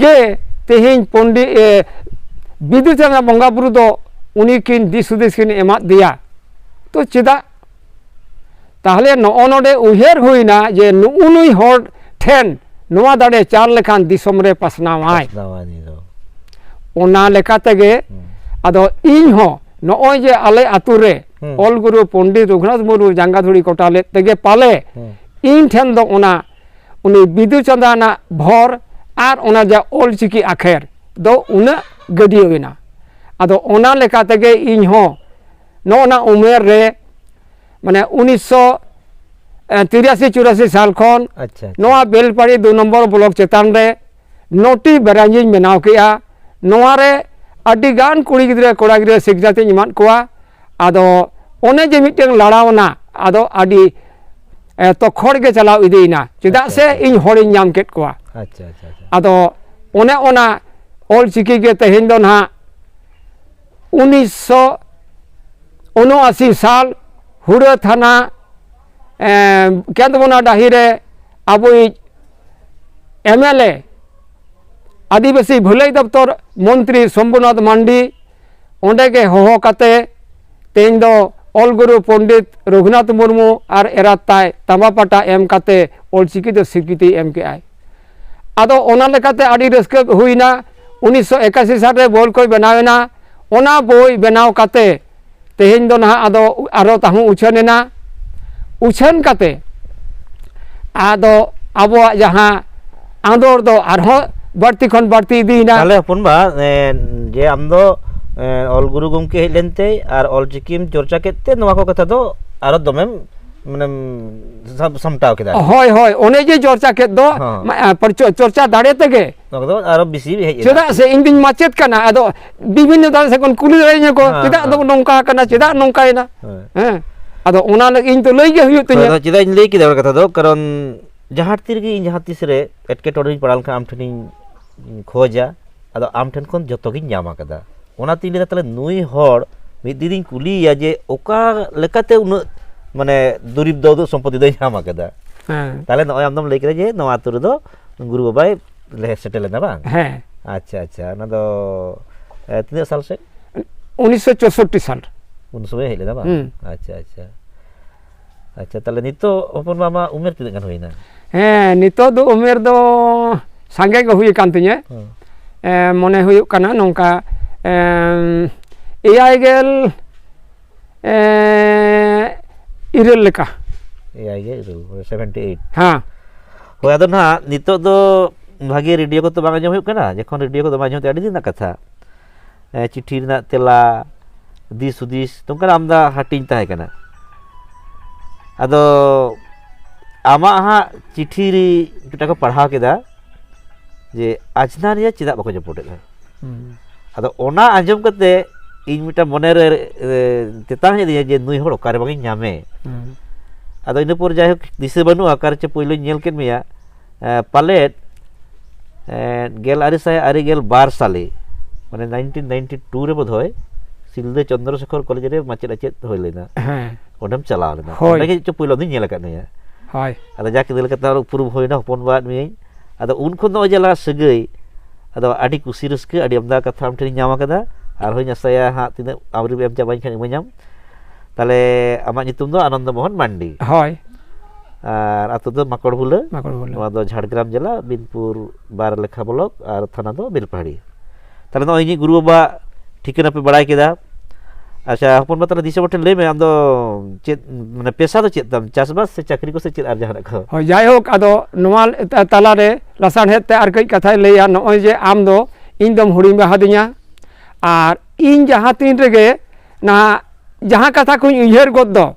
ᱜᱮ ᱛᱮᱦᱮᱧ ᱯᱚᱱᱰᱤᱛ, ᱮ, ᱵᱤᱫᱩ ᱪᱟᱸᱫᱟᱱ ᱵᱚᱸᱜᱟ ᱵᱩᱨᱩ ᱫᱚ ᱩᱱᱤ ᱠᱤᱱ ᱫᱤᱥ ᱦᱩᱫᱤᱥ ᱠᱤᱱ ᱮᱢᱟᱫ ᱫᱮᱭᱟ᱾ ᱛᱚ ᱪᱮᱫᱟᱜ? ᱛᱟᱦᱞᱮ ᱱᱚᱜᱼᱚ ᱱᱚᱰᱮ ᱩᱭᱦᱟᱹᱨ ᱦᱩᱭᱱᱟ ᱡᱮ ᱱᱩᱜᱼᱩ ᱱᱩᱭ ᱦᱚᱲ ᱴᱷᱮᱱ ᱱᱚᱣᱟ ᱫᱟᱲᱮ ᱪᱟᱞ ᱞᱮᱠᱷᱟᱱ ᱫᱤᱥᱚᱢ ᱨᱮ ᱯᱟᱥᱱᱟᱣᱟᱭ᱾ ᱯᱟᱥᱱᱟᱣᱟᱭ ᱱᱩᱭ ᱫᱚ᱾ ᱚᱱᱟ ᱞᱮᱠᱟ ᱛᱮᱜᱮ ᱦᱩᱸ᱾ ᱟᱫᱚ ᱤᱧ ᱦᱚᱸ ᱱᱚᱜᱼᱚᱭ ᱡᱮ ᱟᱞᱮ ᱟᱛᱳ ᱨᱮ ᱦᱩᱸ᱾ ᱚᱞ ᱜᱩᱨᱩ ᱯᱚᱱᱰᱤᱛ ᱨᱚᱜᱷᱩᱱᱟᱛᱷ ᱢᱩᱨᱢᱩ ᱡᱟᱸᱜᱟ ᱫᱷᱩᱲᱤ ᱠᱚᱴᱟ ᱞᱮᱫ ᱛᱮᱜᱮ ᱯᱟᱞᱮ ᱦᱩᱸ᱾ ᱤᱧ ᱴᱷᱮᱱ ᱫᱚ ᱚᱱᱟ ᱩᱱᱤ ᱵᱤᱫᱩ ᱪᱟᱸᱫᱟᱱᱟᱜ ᱵᱷᱚᱨ ᱟᱨ ᱚᱱᱟ ᱡᱟ ᱚᱞ ᱪᱤᱠᱤ ᱟᱠᱷᱮᱨ ᱫᱚ ᱩᱱᱟᱹᱜ ᱜᱟᱹᱰᱭᱟᱹᱣ ᱮᱱᱟ᱾ ᱟᱫᱚ ᱚᱱᱟ ᱞᱮᱠᱟ ᱛᱮᱜᱮ ᱤᱧ ᱦᱚᱸ ᱱᱚᱜᱼᱚ ᱱᱟ ᱩᱢᱮᱨ ᱨᱮ, ᱢᱟᱱᱮ ᱩᱱᱤᱥᱥᱚ ᱛᱤᱨᱟᱥᱤ ᱪᱩᱨᱟᱥᱤ ᱥᱟᱞ ᱠᱷᱚᱱ ᱟᱪᱪᱷᱟ, ᱟᱪᱪᱷᱟ᱾ ᱱᱚᱣᱟ ᱵᱮᱞᱯᱟᱲᱤ ᱫᱩ ᱱᱚᱢᱵᱚᱨ ᱵᱞᱚᱠ ᱪᱮᱛᱟᱱ ᱨᱮ ᱱᱚᱴᱤ ᱵᱨᱟᱧᱪ ᱤᱧ ᱵᱮᱱᱟᱣ ᱠᱮᱜᱼᱟ᱾ ᱱᱚᱣᱟ ᱨᱮ ᱟᱹᱰᱤ ᱜᱟᱱ ᱠᱩᱲᱤ ᱜᱤᱫᱽᱨᱟᱹ ᱠᱚᱲᱟ ᱜᱤᱫᱽᱨᱟᱹ ᱥᱤᱠᱷᱱᱟᱹᱛ ᱤᱧ ᱮᱢᱟᱫ ᱠᱚᱣᱟ᱾ ᱟᱫᱚ ᱚᱱᱮ ᱡᱮ ᱢᱤᱫᱴᱟᱝ ᱞᱟᱲᱟᱣᱱᱟ, ᱟᱫᱚ ᱟᱹᱰᱤ ᱮ, ᱛᱚᱠᱷᱚᱲ ᱜᱮ ᱪᱟᱞᱟᱣ ᱤᱫᱤᱭᱮᱱᱟ, ᱪᱮᱫᱟᱜ ᱟᱪᱪᱷᱟ, ᱥᱮ ᱟᱪᱪᱷᱟ᱾ ᱤᱧ ᱦᱚᱲᱤᱧ ᱧᱟᱢ ᱠᱮᱫ ᱠᱚᱣᱟ᱾ ᱟᱪᱪᱷᱟ, ᱟᱪᱪᱷᱟ, ᱟᱪᱪᱷᱟ᱾ ᱟᱫᱚ ᱚᱱᱮ ᱚᱱᱟ ᱚᱞ ᱪᱤᱠᱤ ᱜᱮ ᱛᱮᱦᱮᱧ ᱫᱚ ᱱᱟᱦᱟᱜ ᱩᱱᱤᱥᱥᱚ ᱩᱱᱚᱟᱥᱤ ᱥᱟᱞ ᱦᱩᱲᱟᱹ ᱛᱷᱟᱱᱟ, ᱮ, ᱠᱮᱸᱫᱽᱵᱚᱱᱟ ᱰᱟᱹᱦᱤ ᱨᱮ ᱟᱵᱚᱭᱤᱡ ᱮᱢ ᱮᱞ ᱮ, ᱟᱹᱫᱤᱵᱟᱹᱥᱤ ᱵᱷᱟᱹᱞᱟᱹᱭ ᱫᱚᱯᱛᱚᱨ ᱢᱚᱱᱛᱨᱤ ᱥᱚᱢᱵᱷᱩᱱᱟᱛᱷ ᱢᱟᱱᱰᱤ, ᱚᱸᱰᱮ ᱜᱮ ᱦᱚᱦᱚ ᱠᱟᱛᱮ ᱛᱮᱦᱮᱧ ᱫᱚ ᱚᱞ ᱜᱩᱨᱩ ᱯᱚᱱᱰᱤᱛ ᱨᱚᱜᱷᱩᱱᱟᱛᱷ ᱢᱩᱨᱢᱩ ᱟᱨ ᱮᱨᱟᱛ ᱛᱟᱭ ᱛᱟᱢᱵᱟ ᱯᱟᱴᱟ ᱮᱢ ᱠᱟᱛᱮ ᱚᱞ ᱪᱤᱠᱤ ᱫᱚ ᱥᱤᱠᱨᱤᱛᱤᱭ ᱮᱢ ᱠᱮᱜᱼᱟᱭ᱾ ᱟᱫᱚ ᱚᱱᱟ ᱞᱮᱠᱟᱛᱮ ᱟᱹᱰᱤ ᱨᱟᱹᱥᱠᱟᱹ ᱦᱩᱭᱱᱟ᱾ ᱩᱱᱤᱥᱥᱚ ᱮᱠᱟᱥᱤ ᱥᱟᱞ ᱨᱮ ᱵᱳᱭ ᱠᱚᱭ ᱵᱮᱱᱟᱣ ᱮᱱᱟ᱾ ᱚᱱᱟ ᱵᱳᱭ ᱵᱮᱱᱟᱣ ᱠᱟᱛᱮ ᱛᱮᱦᱮᱧ ᱫᱚ ᱱᱟᱦᱟᱜ ᱟᱫᱚ ᱟᱨᱚ ᱛᱟᱦᱩᱸ ᱩᱪᱷᱟᱹᱱ ᱮᱱᱟ᱾ ᱩᱪᱷᱟᱹᱱ ᱠᱟᱛᱮ ᱟᱫᱚ ᱟᱵᱚᱣᱟᱜ ᱡᱟᱦᱟᱸ ᱟᱸᱫᱳᱲ ᱫᱚ ᱟᱨᱦᱚᱸ ᱵᱟᱹᱲᱛᱤ ᱠᱷᱚᱱ ᱵᱟᱹᱲᱛᱤ ᱤᱫᱤᱭᱮᱱᱟ᱾ ᱛᱟᱦᱞᱮ ᱦᱚᱯᱚᱱ ᱵᱟ, ᱮ, ᱡᱮ ᱟᱢ ᱫᱚ, ᱮ, ᱚᱞ ᱜᱩᱨᱩ ᱜᱚᱢᱠᱮ ᱦᱮᱡ ᱞᱮᱱᱛᱮ ᱟᱨ ᱚᱞ ᱪᱤᱠᱤᱢ ᱪᱚᱨᱪᱟ ᱠᱮᱫ ᱛᱮ ᱱᱚᱣᱟ ᱠᱚ ᱠᱟᱛᱷᱟ ᱫᱚ ᱟᱨᱚ ᱫᱚᱢᱮᱢ, ᱢᱟᱱᱮᱢ ᱥᱟᱢ-, ᱥᱟᱢᱴᱟᱣ ᱠᱮᱫᱟ ᱟᱨᱠᱤ᱾ ᱦᱳᱭ, ᱦᱳᱭ, ᱚᱱᱮ ᱡᱮ ᱪᱚᱨᱪᱟ ᱠᱮᱫ ᱫᱚ, ᱦᱚᱸ᱾ ᱢᱟ-, ᱟ, ᱯᱚᱨᱪᱚ-, ᱪᱚᱨᱪᱟ ᱫᱟᱲᱮ ᱛᱮᱜᱮ᱾ ᱱᱚᱣᱟ ᱠᱚᱫᱚ ᱟᱨᱚ ᱵᱮᱥᱤ ᱦᱮᱡ ᱮᱱᱟ᱾ ᱪᱮᱫᱟᱜ ᱥᱮ ᱤᱧ ᱫᱩᱧ ᱢᱟᱪᱮᱫ ᱠᱟᱱᱟ, ᱟᱫᱚ ᱵᱤᱵᱷᱤᱱᱱᱚ ᱫᱷᱟᱨᱮ ᱥᱮᱫ ᱠᱷᱚᱱ ᱠᱩᱞᱤ ᱫᱟᱲᱮᱭᱟᱹᱧᱟ ᱠᱚ, ᱦᱮᱸ, ᱪᱮᱫᱟᱜ ᱫᱚ ᱦᱮᱸ᱾ ᱱᱚᱝᱠᱟ ᱠᱟᱱᱟ, ᱪᱮᱫᱟᱜ ᱱᱚᱝᱠᱟᱭᱮᱱᱟ? ᱦᱮᱸ᱾ ᱦᱮᱸ, ᱟᱫᱚ ᱚᱱᱟ ᱞᱟᱹᱜᱤᱫ ᱤᱧ ᱫᱚ ᱞᱟᱹᱭ ᱜᱮ ᱦᱩᱭᱩᱜ ᱛᱤᱧᱟᱹ᱾ ᱟᱫᱚ ᱪᱮᱫᱟᱜ ᱤᱧ ᱞᱟᱹᱭ ᱠᱮᱫᱟ ᱚᱱᱟ ᱠᱟᱛᱷᱟ ᱫᱚ, ᱠᱟᱨᱚᱱ ᱡᱟᱦᱟᱸ ᱛᱤ ᱨᱮᱜᱮ ᱤᱧ ᱡᱟᱦᱟᱸ ᱛᱤᱥ ᱨᱮ ᱮᱴᱠᱮᱴᱚᱬᱮ ᱨᱤᱧ ᱯᱟᱲᱟᱣ ᱞᱮᱱᱠᱷᱟᱱ ᱟᱢ ᱴᱷᱮᱱᱤᱧ ᱠᱷᱚᱡᱟ, ᱟᱫᱚ ᱟᱢ ᱴᱷᱮᱱ ᱠᱷᱚᱱ ᱡᱚᱛᱚ ᱜᱤᱧ ᱧᱟᱢ ᱟᱠᱟᱫᱟ᱾ ᱚᱱᱟᱛᱤᱧ ᱞᱟᱹᱭᱫᱟ, ᱛᱟᱦᱞᱮ ᱱᱩᱭ ᱦᱚᱲ ᱢᱤᱫ ᱫᱤᱱᱤᱧ ᱠᱩᱞᱤᱭᱮᱭᱟ ᱡᱮ ᱚᱠᱟ ᱞᱮᱠᱟᱛᱮ ᱩᱱᱟᱹᱜ, ᱢᱟᱱᱮ, ᱫᱩᱨᱤᱵᱽ ᱫᱚ, ᱩᱫᱩᱜ ᱥᱚᱢᱯᱚᱛᱤ ᱫᱚᱭ ᱧᱟᱢ ᱟᱠᱟᱫᱟ᱾ ᱦᱮᱸ᱾ ᱛᱟᱦᱞᱮ ᱱᱚᱜᱼᱚᱭ ᱟᱢ ᱫᱚᱢ ᱞᱟᱹᱭ ᱠᱮᱫᱟ ᱡᱮ ᱱᱚᱣᱟ ᱟᱹᱛᱩ ᱨᱮᱫᱚ ᱜᱩᱨᱩ ᱵᱟᱵᱟᱭ ᱞᱮ ᱦᱮᱡ ᱥᱮᱴᱮᱨ ᱞᱮᱱᱟ, ᱵᱟᱝ? ᱦᱮᱸ᱾ ᱟᱪᱪᱷᱟ, ᱟᱪᱪᱷᱟ, ᱚᱱᱟ ᱫᱚ ᱮ, ᱛᱤᱱᱟᱹᱜ ᱥᱟᱞ ᱥᱮᱫ? ᱩᱱᱤᱥᱥᱚ ᱪᱳᱥᱳᱴᱴᱤ ᱥᱟᱞ᱾ ᱩᱱ ᱥᱚᱢᱚᱭ ᱦᱮᱡ ᱞᱮᱱᱟ ᱵᱟᱝ? ᱦᱩᱸ᱾ ᱟᱪᱪᱷᱟ, ᱟᱪᱪᱷᱟ᱾ ᱟᱪᱪᱷᱟ, ᱛᱟᱦᱞᱮ ᱱᱤᱛᱚᱜ ᱦᱚᱯᱚᱱ ᱵᱟ ᱟᱢᱟᱜ ᱩᱢᱮᱨ ᱛᱤᱱᱟᱹᱜ ᱜᱟᱱ ᱦᱩᱭᱱᱟ? ᱦᱮᱸ, ᱱᱤᱛᱚᱜ ᱫᱚ ᱩᱢᱮᱨ ᱫᱚ ᱥᱟᱸᱜᱮ ᱜᱮ ᱦᱩᱭ ᱟᱠᱟᱱ ᱛᱤᱧᱟᱹ᱾ ᱦᱮᱸ᱾ ᱮ, ᱢᱚᱱᱮ ᱦᱩᱭᱩᱜ ᱠᱟᱱᱟ ᱱᱚᱝᱠᱟ, ᱮᱢ, ᱮᱭᱟᱭ ᱜᱮᱞ, ᱮ, ᱤᱨᱟᱹᱞ ᱞᱮᱠᱟ᱾ ᱮᱭᱟᱭ ᱜᱮ ᱤᱨᱟᱹᱞ, ᱥᱮᱵᱷᱮᱱᱴᱤ ᱮᱭᱤᱴ᱾ ᱦᱮᱸ᱾ ᱦᱳᱭ, ᱟᱫᱚ ᱱᱟᱦᱟᱜ ᱱᱤᱛᱚᱜ ᱫᱚ ᱵᱷᱟᱜᱮ ᱨᱮᱰᱤᱭᱳ ᱠᱚ ᱛᱚ ᱵᱟᱝ ᱟᱸᱡᱚᱢ ᱦᱩᱭᱩᱜ ᱠᱟᱱᱟ᱾ ᱡᱚᱠᱷᱚᱱ ᱨᱮᱰᱤᱭᱳ ᱠᱚ ᱫᱚᱢᱮ ᱟᱸᱡᱚᱢ ᱛᱮ ᱟᱹᱰᱤ ᱫᱤᱱ ᱨᱮᱱᱟᱜ ᱠᱟᱛᱷᱟ, ᱮ, ᱪᱤᱴᱷᱤ ᱨᱮᱱᱟᱜ ᱛᱮᱞᱟ, ᱫᱤᱥ ᱦᱩᱫᱤᱥ, ᱱᱚᱝᱠᱟᱱᱟᱜ ᱟᱢᱫᱟ ᱦᱟᱹᱴᱤᱧ ᱛᱟᱦᱮᱸ ᱠᱟᱱᱟ᱾ ᱟᱫᱚ ᱟᱢᱟᱜ ᱦᱟᱸᱜ ᱪᱤᱴᱷᱤ ᱨᱮ ᱢᱤᱫᱴᱟᱝ ᱠᱚ ᱯᱟᱲᱦᱟᱣ ᱠᱮᱫᱟ ᱡᱮ ᱟᱡᱽᱱᱟᱨᱤᱭᱟᱹ ᱪᱮᱫᱟᱜ ᱵᱟᱠᱚ ᱡᱟᱹᱯᱩᱫ ᱮᱫᱟ᱾ ᱟᱫᱚ ᱚᱱᱟ ᱟᱸᱡᱚᱢ ᱠᱟᱛᱮ ᱤᱧ ᱢᱤᱫᱴᱟᱝ ᱢᱚᱱᱮᱨᱮ, ᱮ, ᱛᱮᱛᱟᱝ ᱦᱮᱡ ᱟᱹᱫᱤᱧᱟ ᱡᱮ ᱱᱩᱭ ᱦᱚᱲ ᱚᱠᱟᱨᱮ ᱵᱟᱝ ᱤᱧ ᱧᱟᱢᱮ᱾ ᱟᱫᱚ ᱤᱱᱟᱹ ᱯᱚᱨ ᱡᱟᱭᱦᱳᱠ ᱫᱤᱥᱟᱹ ᱵᱟᱹᱱᱩᱜᱼᱟ, ᱚᱠᱟ ᱨᱮᱪᱚ ᱯᱳᱭᱞᱳᱧ ᱧᱮᱞ ᱠᱮᱫ ᱢᱮᱭᱟ᱾ ᱮ, ᱯᱟᱞᱮᱫ, ᱮ, ᱜᱮᱞ ᱟᱨᱮ ᱥᱟᱭ ᱟᱨᱮ ᱜᱮᱞ ᱵᱟᱨ ᱥᱟᱞᱮ, ᱢᱟᱱᱮ ᱱᱟᱭᱤᱱᱴᱤᱱ ᱱᱟᱭᱤᱱᱴᱤ ᱴᱩ ᱨᱮ ᱵᱳᱫᱷᱚᱭ ᱥᱤᱞᱫᱟᱹ ᱪᱚᱱᱫᱨᱚᱥᱮᱠᱷᱚᱨ ᱠᱚᱞᱮᱡᱽ ᱨᱮ ᱢᱟᱪᱮᱫ ᱟᱪᱮᱫ ᱦᱩᱭ ᱞᱮᱱᱟ᱾ ᱦᱮᱸ᱾ ᱚᱸᱰᱮᱢ ᱪᱟᱞᱟᱣ ᱞᱮᱱᱟ᱾ ᱦᱳᱭ᱾ ᱚᱸᱰᱮ ᱜᱮ ᱪᱚ ᱯᱳᱭᱞᱳ ᱫᱚᱧ ᱧᱮᱞ ᱟᱠᱟᱫ ᱢᱮᱭᱟ᱾ ᱦᱳᱭ᱾ ᱟᱫᱚ ᱡᱟᱠ, ᱤᱫᱤ ᱞᱮᱠᱟᱛᱮ ᱟᱨᱚ ᱩᱯᱨᱩᱢ ᱦᱩᱭᱱᱟ, ᱦᱚᱯᱚᱱ ᱵᱟᱫ ᱢᱤᱭᱟᱹᱧ᱾ ᱟᱫᱚ ᱩᱱ ᱠᱷᱚᱱ ᱫᱚ ᱱᱚᱜᱼᱚᱭ ᱡᱮ ᱟᱞᱟᱝ ᱥᱟᱹᱜᱟᱹᱭ, ᱟᱫᱚ ᱟᱹᱰᱤ ᱠᱩᱥᱤ ᱨᱟᱹᱥᱠᱟᱹ, ᱟᱹᱰᱤ ᱟᱢᱫᱟ ᱠᱟᱛᱷᱟ ᱟᱢ ᱴᱷᱮᱱᱤᱧ ᱧᱟᱢ ᱟᱠᱟᱫᱟ᱾ ᱟᱨᱦᱚᱸᱧ ᱟᱥᱟᱭᱟ ᱦᱟᱸᱜ ᱛᱤᱱᱟᱹᱜ ᱟᱹᱣᱨᱤᱢ ᱮᱢ ᱪᱟᱵᱟᱧ ᱠᱷᱟᱱ ᱤᱢᱟᱹᱧᱟᱢ᱾ ᱛᱟᱦᱞᱮ ᱟᱢᱟᱜ ᱧᱩᱛᱩᱢ ᱫᱚ ᱟᱱᱚᱱᱫᱚ ᱢᱳᱦᱚᱱ ᱢᱟᱱᱰᱤ᱾ ᱦᱳᱭ᱾ ᱟᱨ ᱟᱹᱛᱩ ᱫᱚ ᱢᱟᱠᱚᱲ ᱵᱷᱩᱞᱟᱹ᱾ ᱢᱟᱠᱚᱲ ᱵᱷᱩᱞᱟᱹ᱾ ᱱᱚᱣᱟ ᱫᱚ ᱡᱷᱟᱲᱜᱨᱟᱢ ᱡᱮᱞᱟ, ᱵᱤᱱᱯᱩᱨ ᱵᱟᱨ ᱞᱮᱠᱷᱟ ᱵᱞᱚᱠ, ᱟᱨ ᱛᱷᱟᱱᱟ ᱫᱚ ᱵᱮᱞᱯᱟᱦᱟᱲᱤ᱾ ᱛᱟᱦᱞᱮ ᱱᱚᱜᱼᱚᱭ ᱤᱧᱤᱡ ᱜᱩᱨᱩ ᱵᱟᱵᱟ ᱴᱷᱤᱠᱟᱹᱱᱟ ᱯᱮ ᱵᱟᱲᱟᱭ ᱠᱮᱫᱟ᱾ ᱟᱪᱪᱷᱟ, ᱦᱚᱯᱚᱱ ᱵᱟ, ᱛᱟᱦᱞᱮ ᱫᱤᱥᱚᱢ ᱦᱚᱲ ᱴᱷᱮᱱ ᱞᱟᱹᱭ ᱢᱮ, ᱟᱢ ᱫᱚ ᱪᱮᱫ, ᱢᱟᱱᱮ, ᱯᱮᱥᱟ ᱫᱚ ᱪᱮᱫ ᱛᱟᱢ? ᱪᱟᱥᱵᱟᱥ ᱥᱮ ᱪᱟᱹᱠᱨᱤ ᱠᱚ ᱥᱮ ᱪᱮᱫ ᱟᱨ ᱡᱟᱦᱟᱱᱟᱜ ᱠᱚ? ᱦᱳᱭ, ᱡᱟᱭᱦᱳᱠ, ᱟᱫᱚ ᱱᱚᱣᱟ ᱛᱟ-, ᱛᱟᱞᱟᱨᱮ ᱞᱟᱥᱟᱲᱦᱮᱫ ᱛᱮ ᱟᱨ ᱠᱟᱹᱡ ᱠᱟᱛᱷᱟᱭ ᱞᱟᱹᱭᱟ᱾ ᱱᱚᱜᱼᱚᱭ ᱡᱮ ᱟᱢ ᱫᱚ ᱤᱧ ᱫᱚᱢ ᱦᱩᱰᱤᱧ ᱵᱟᱦᱟ ᱫᱤᱧᱟ, ᱟᱨ ᱤᱧ ᱡᱟᱦᱟᱸ ᱛᱤᱱ ᱨᱮᱜᱮ ᱱᱟᱦᱟᱜ ᱡᱟᱦᱟᱸ ᱠᱟᱛᱷᱟ ᱠᱚᱧ ᱩᱭᱦᱟᱹᱨ ᱜᱚᱫ ᱫᱚ,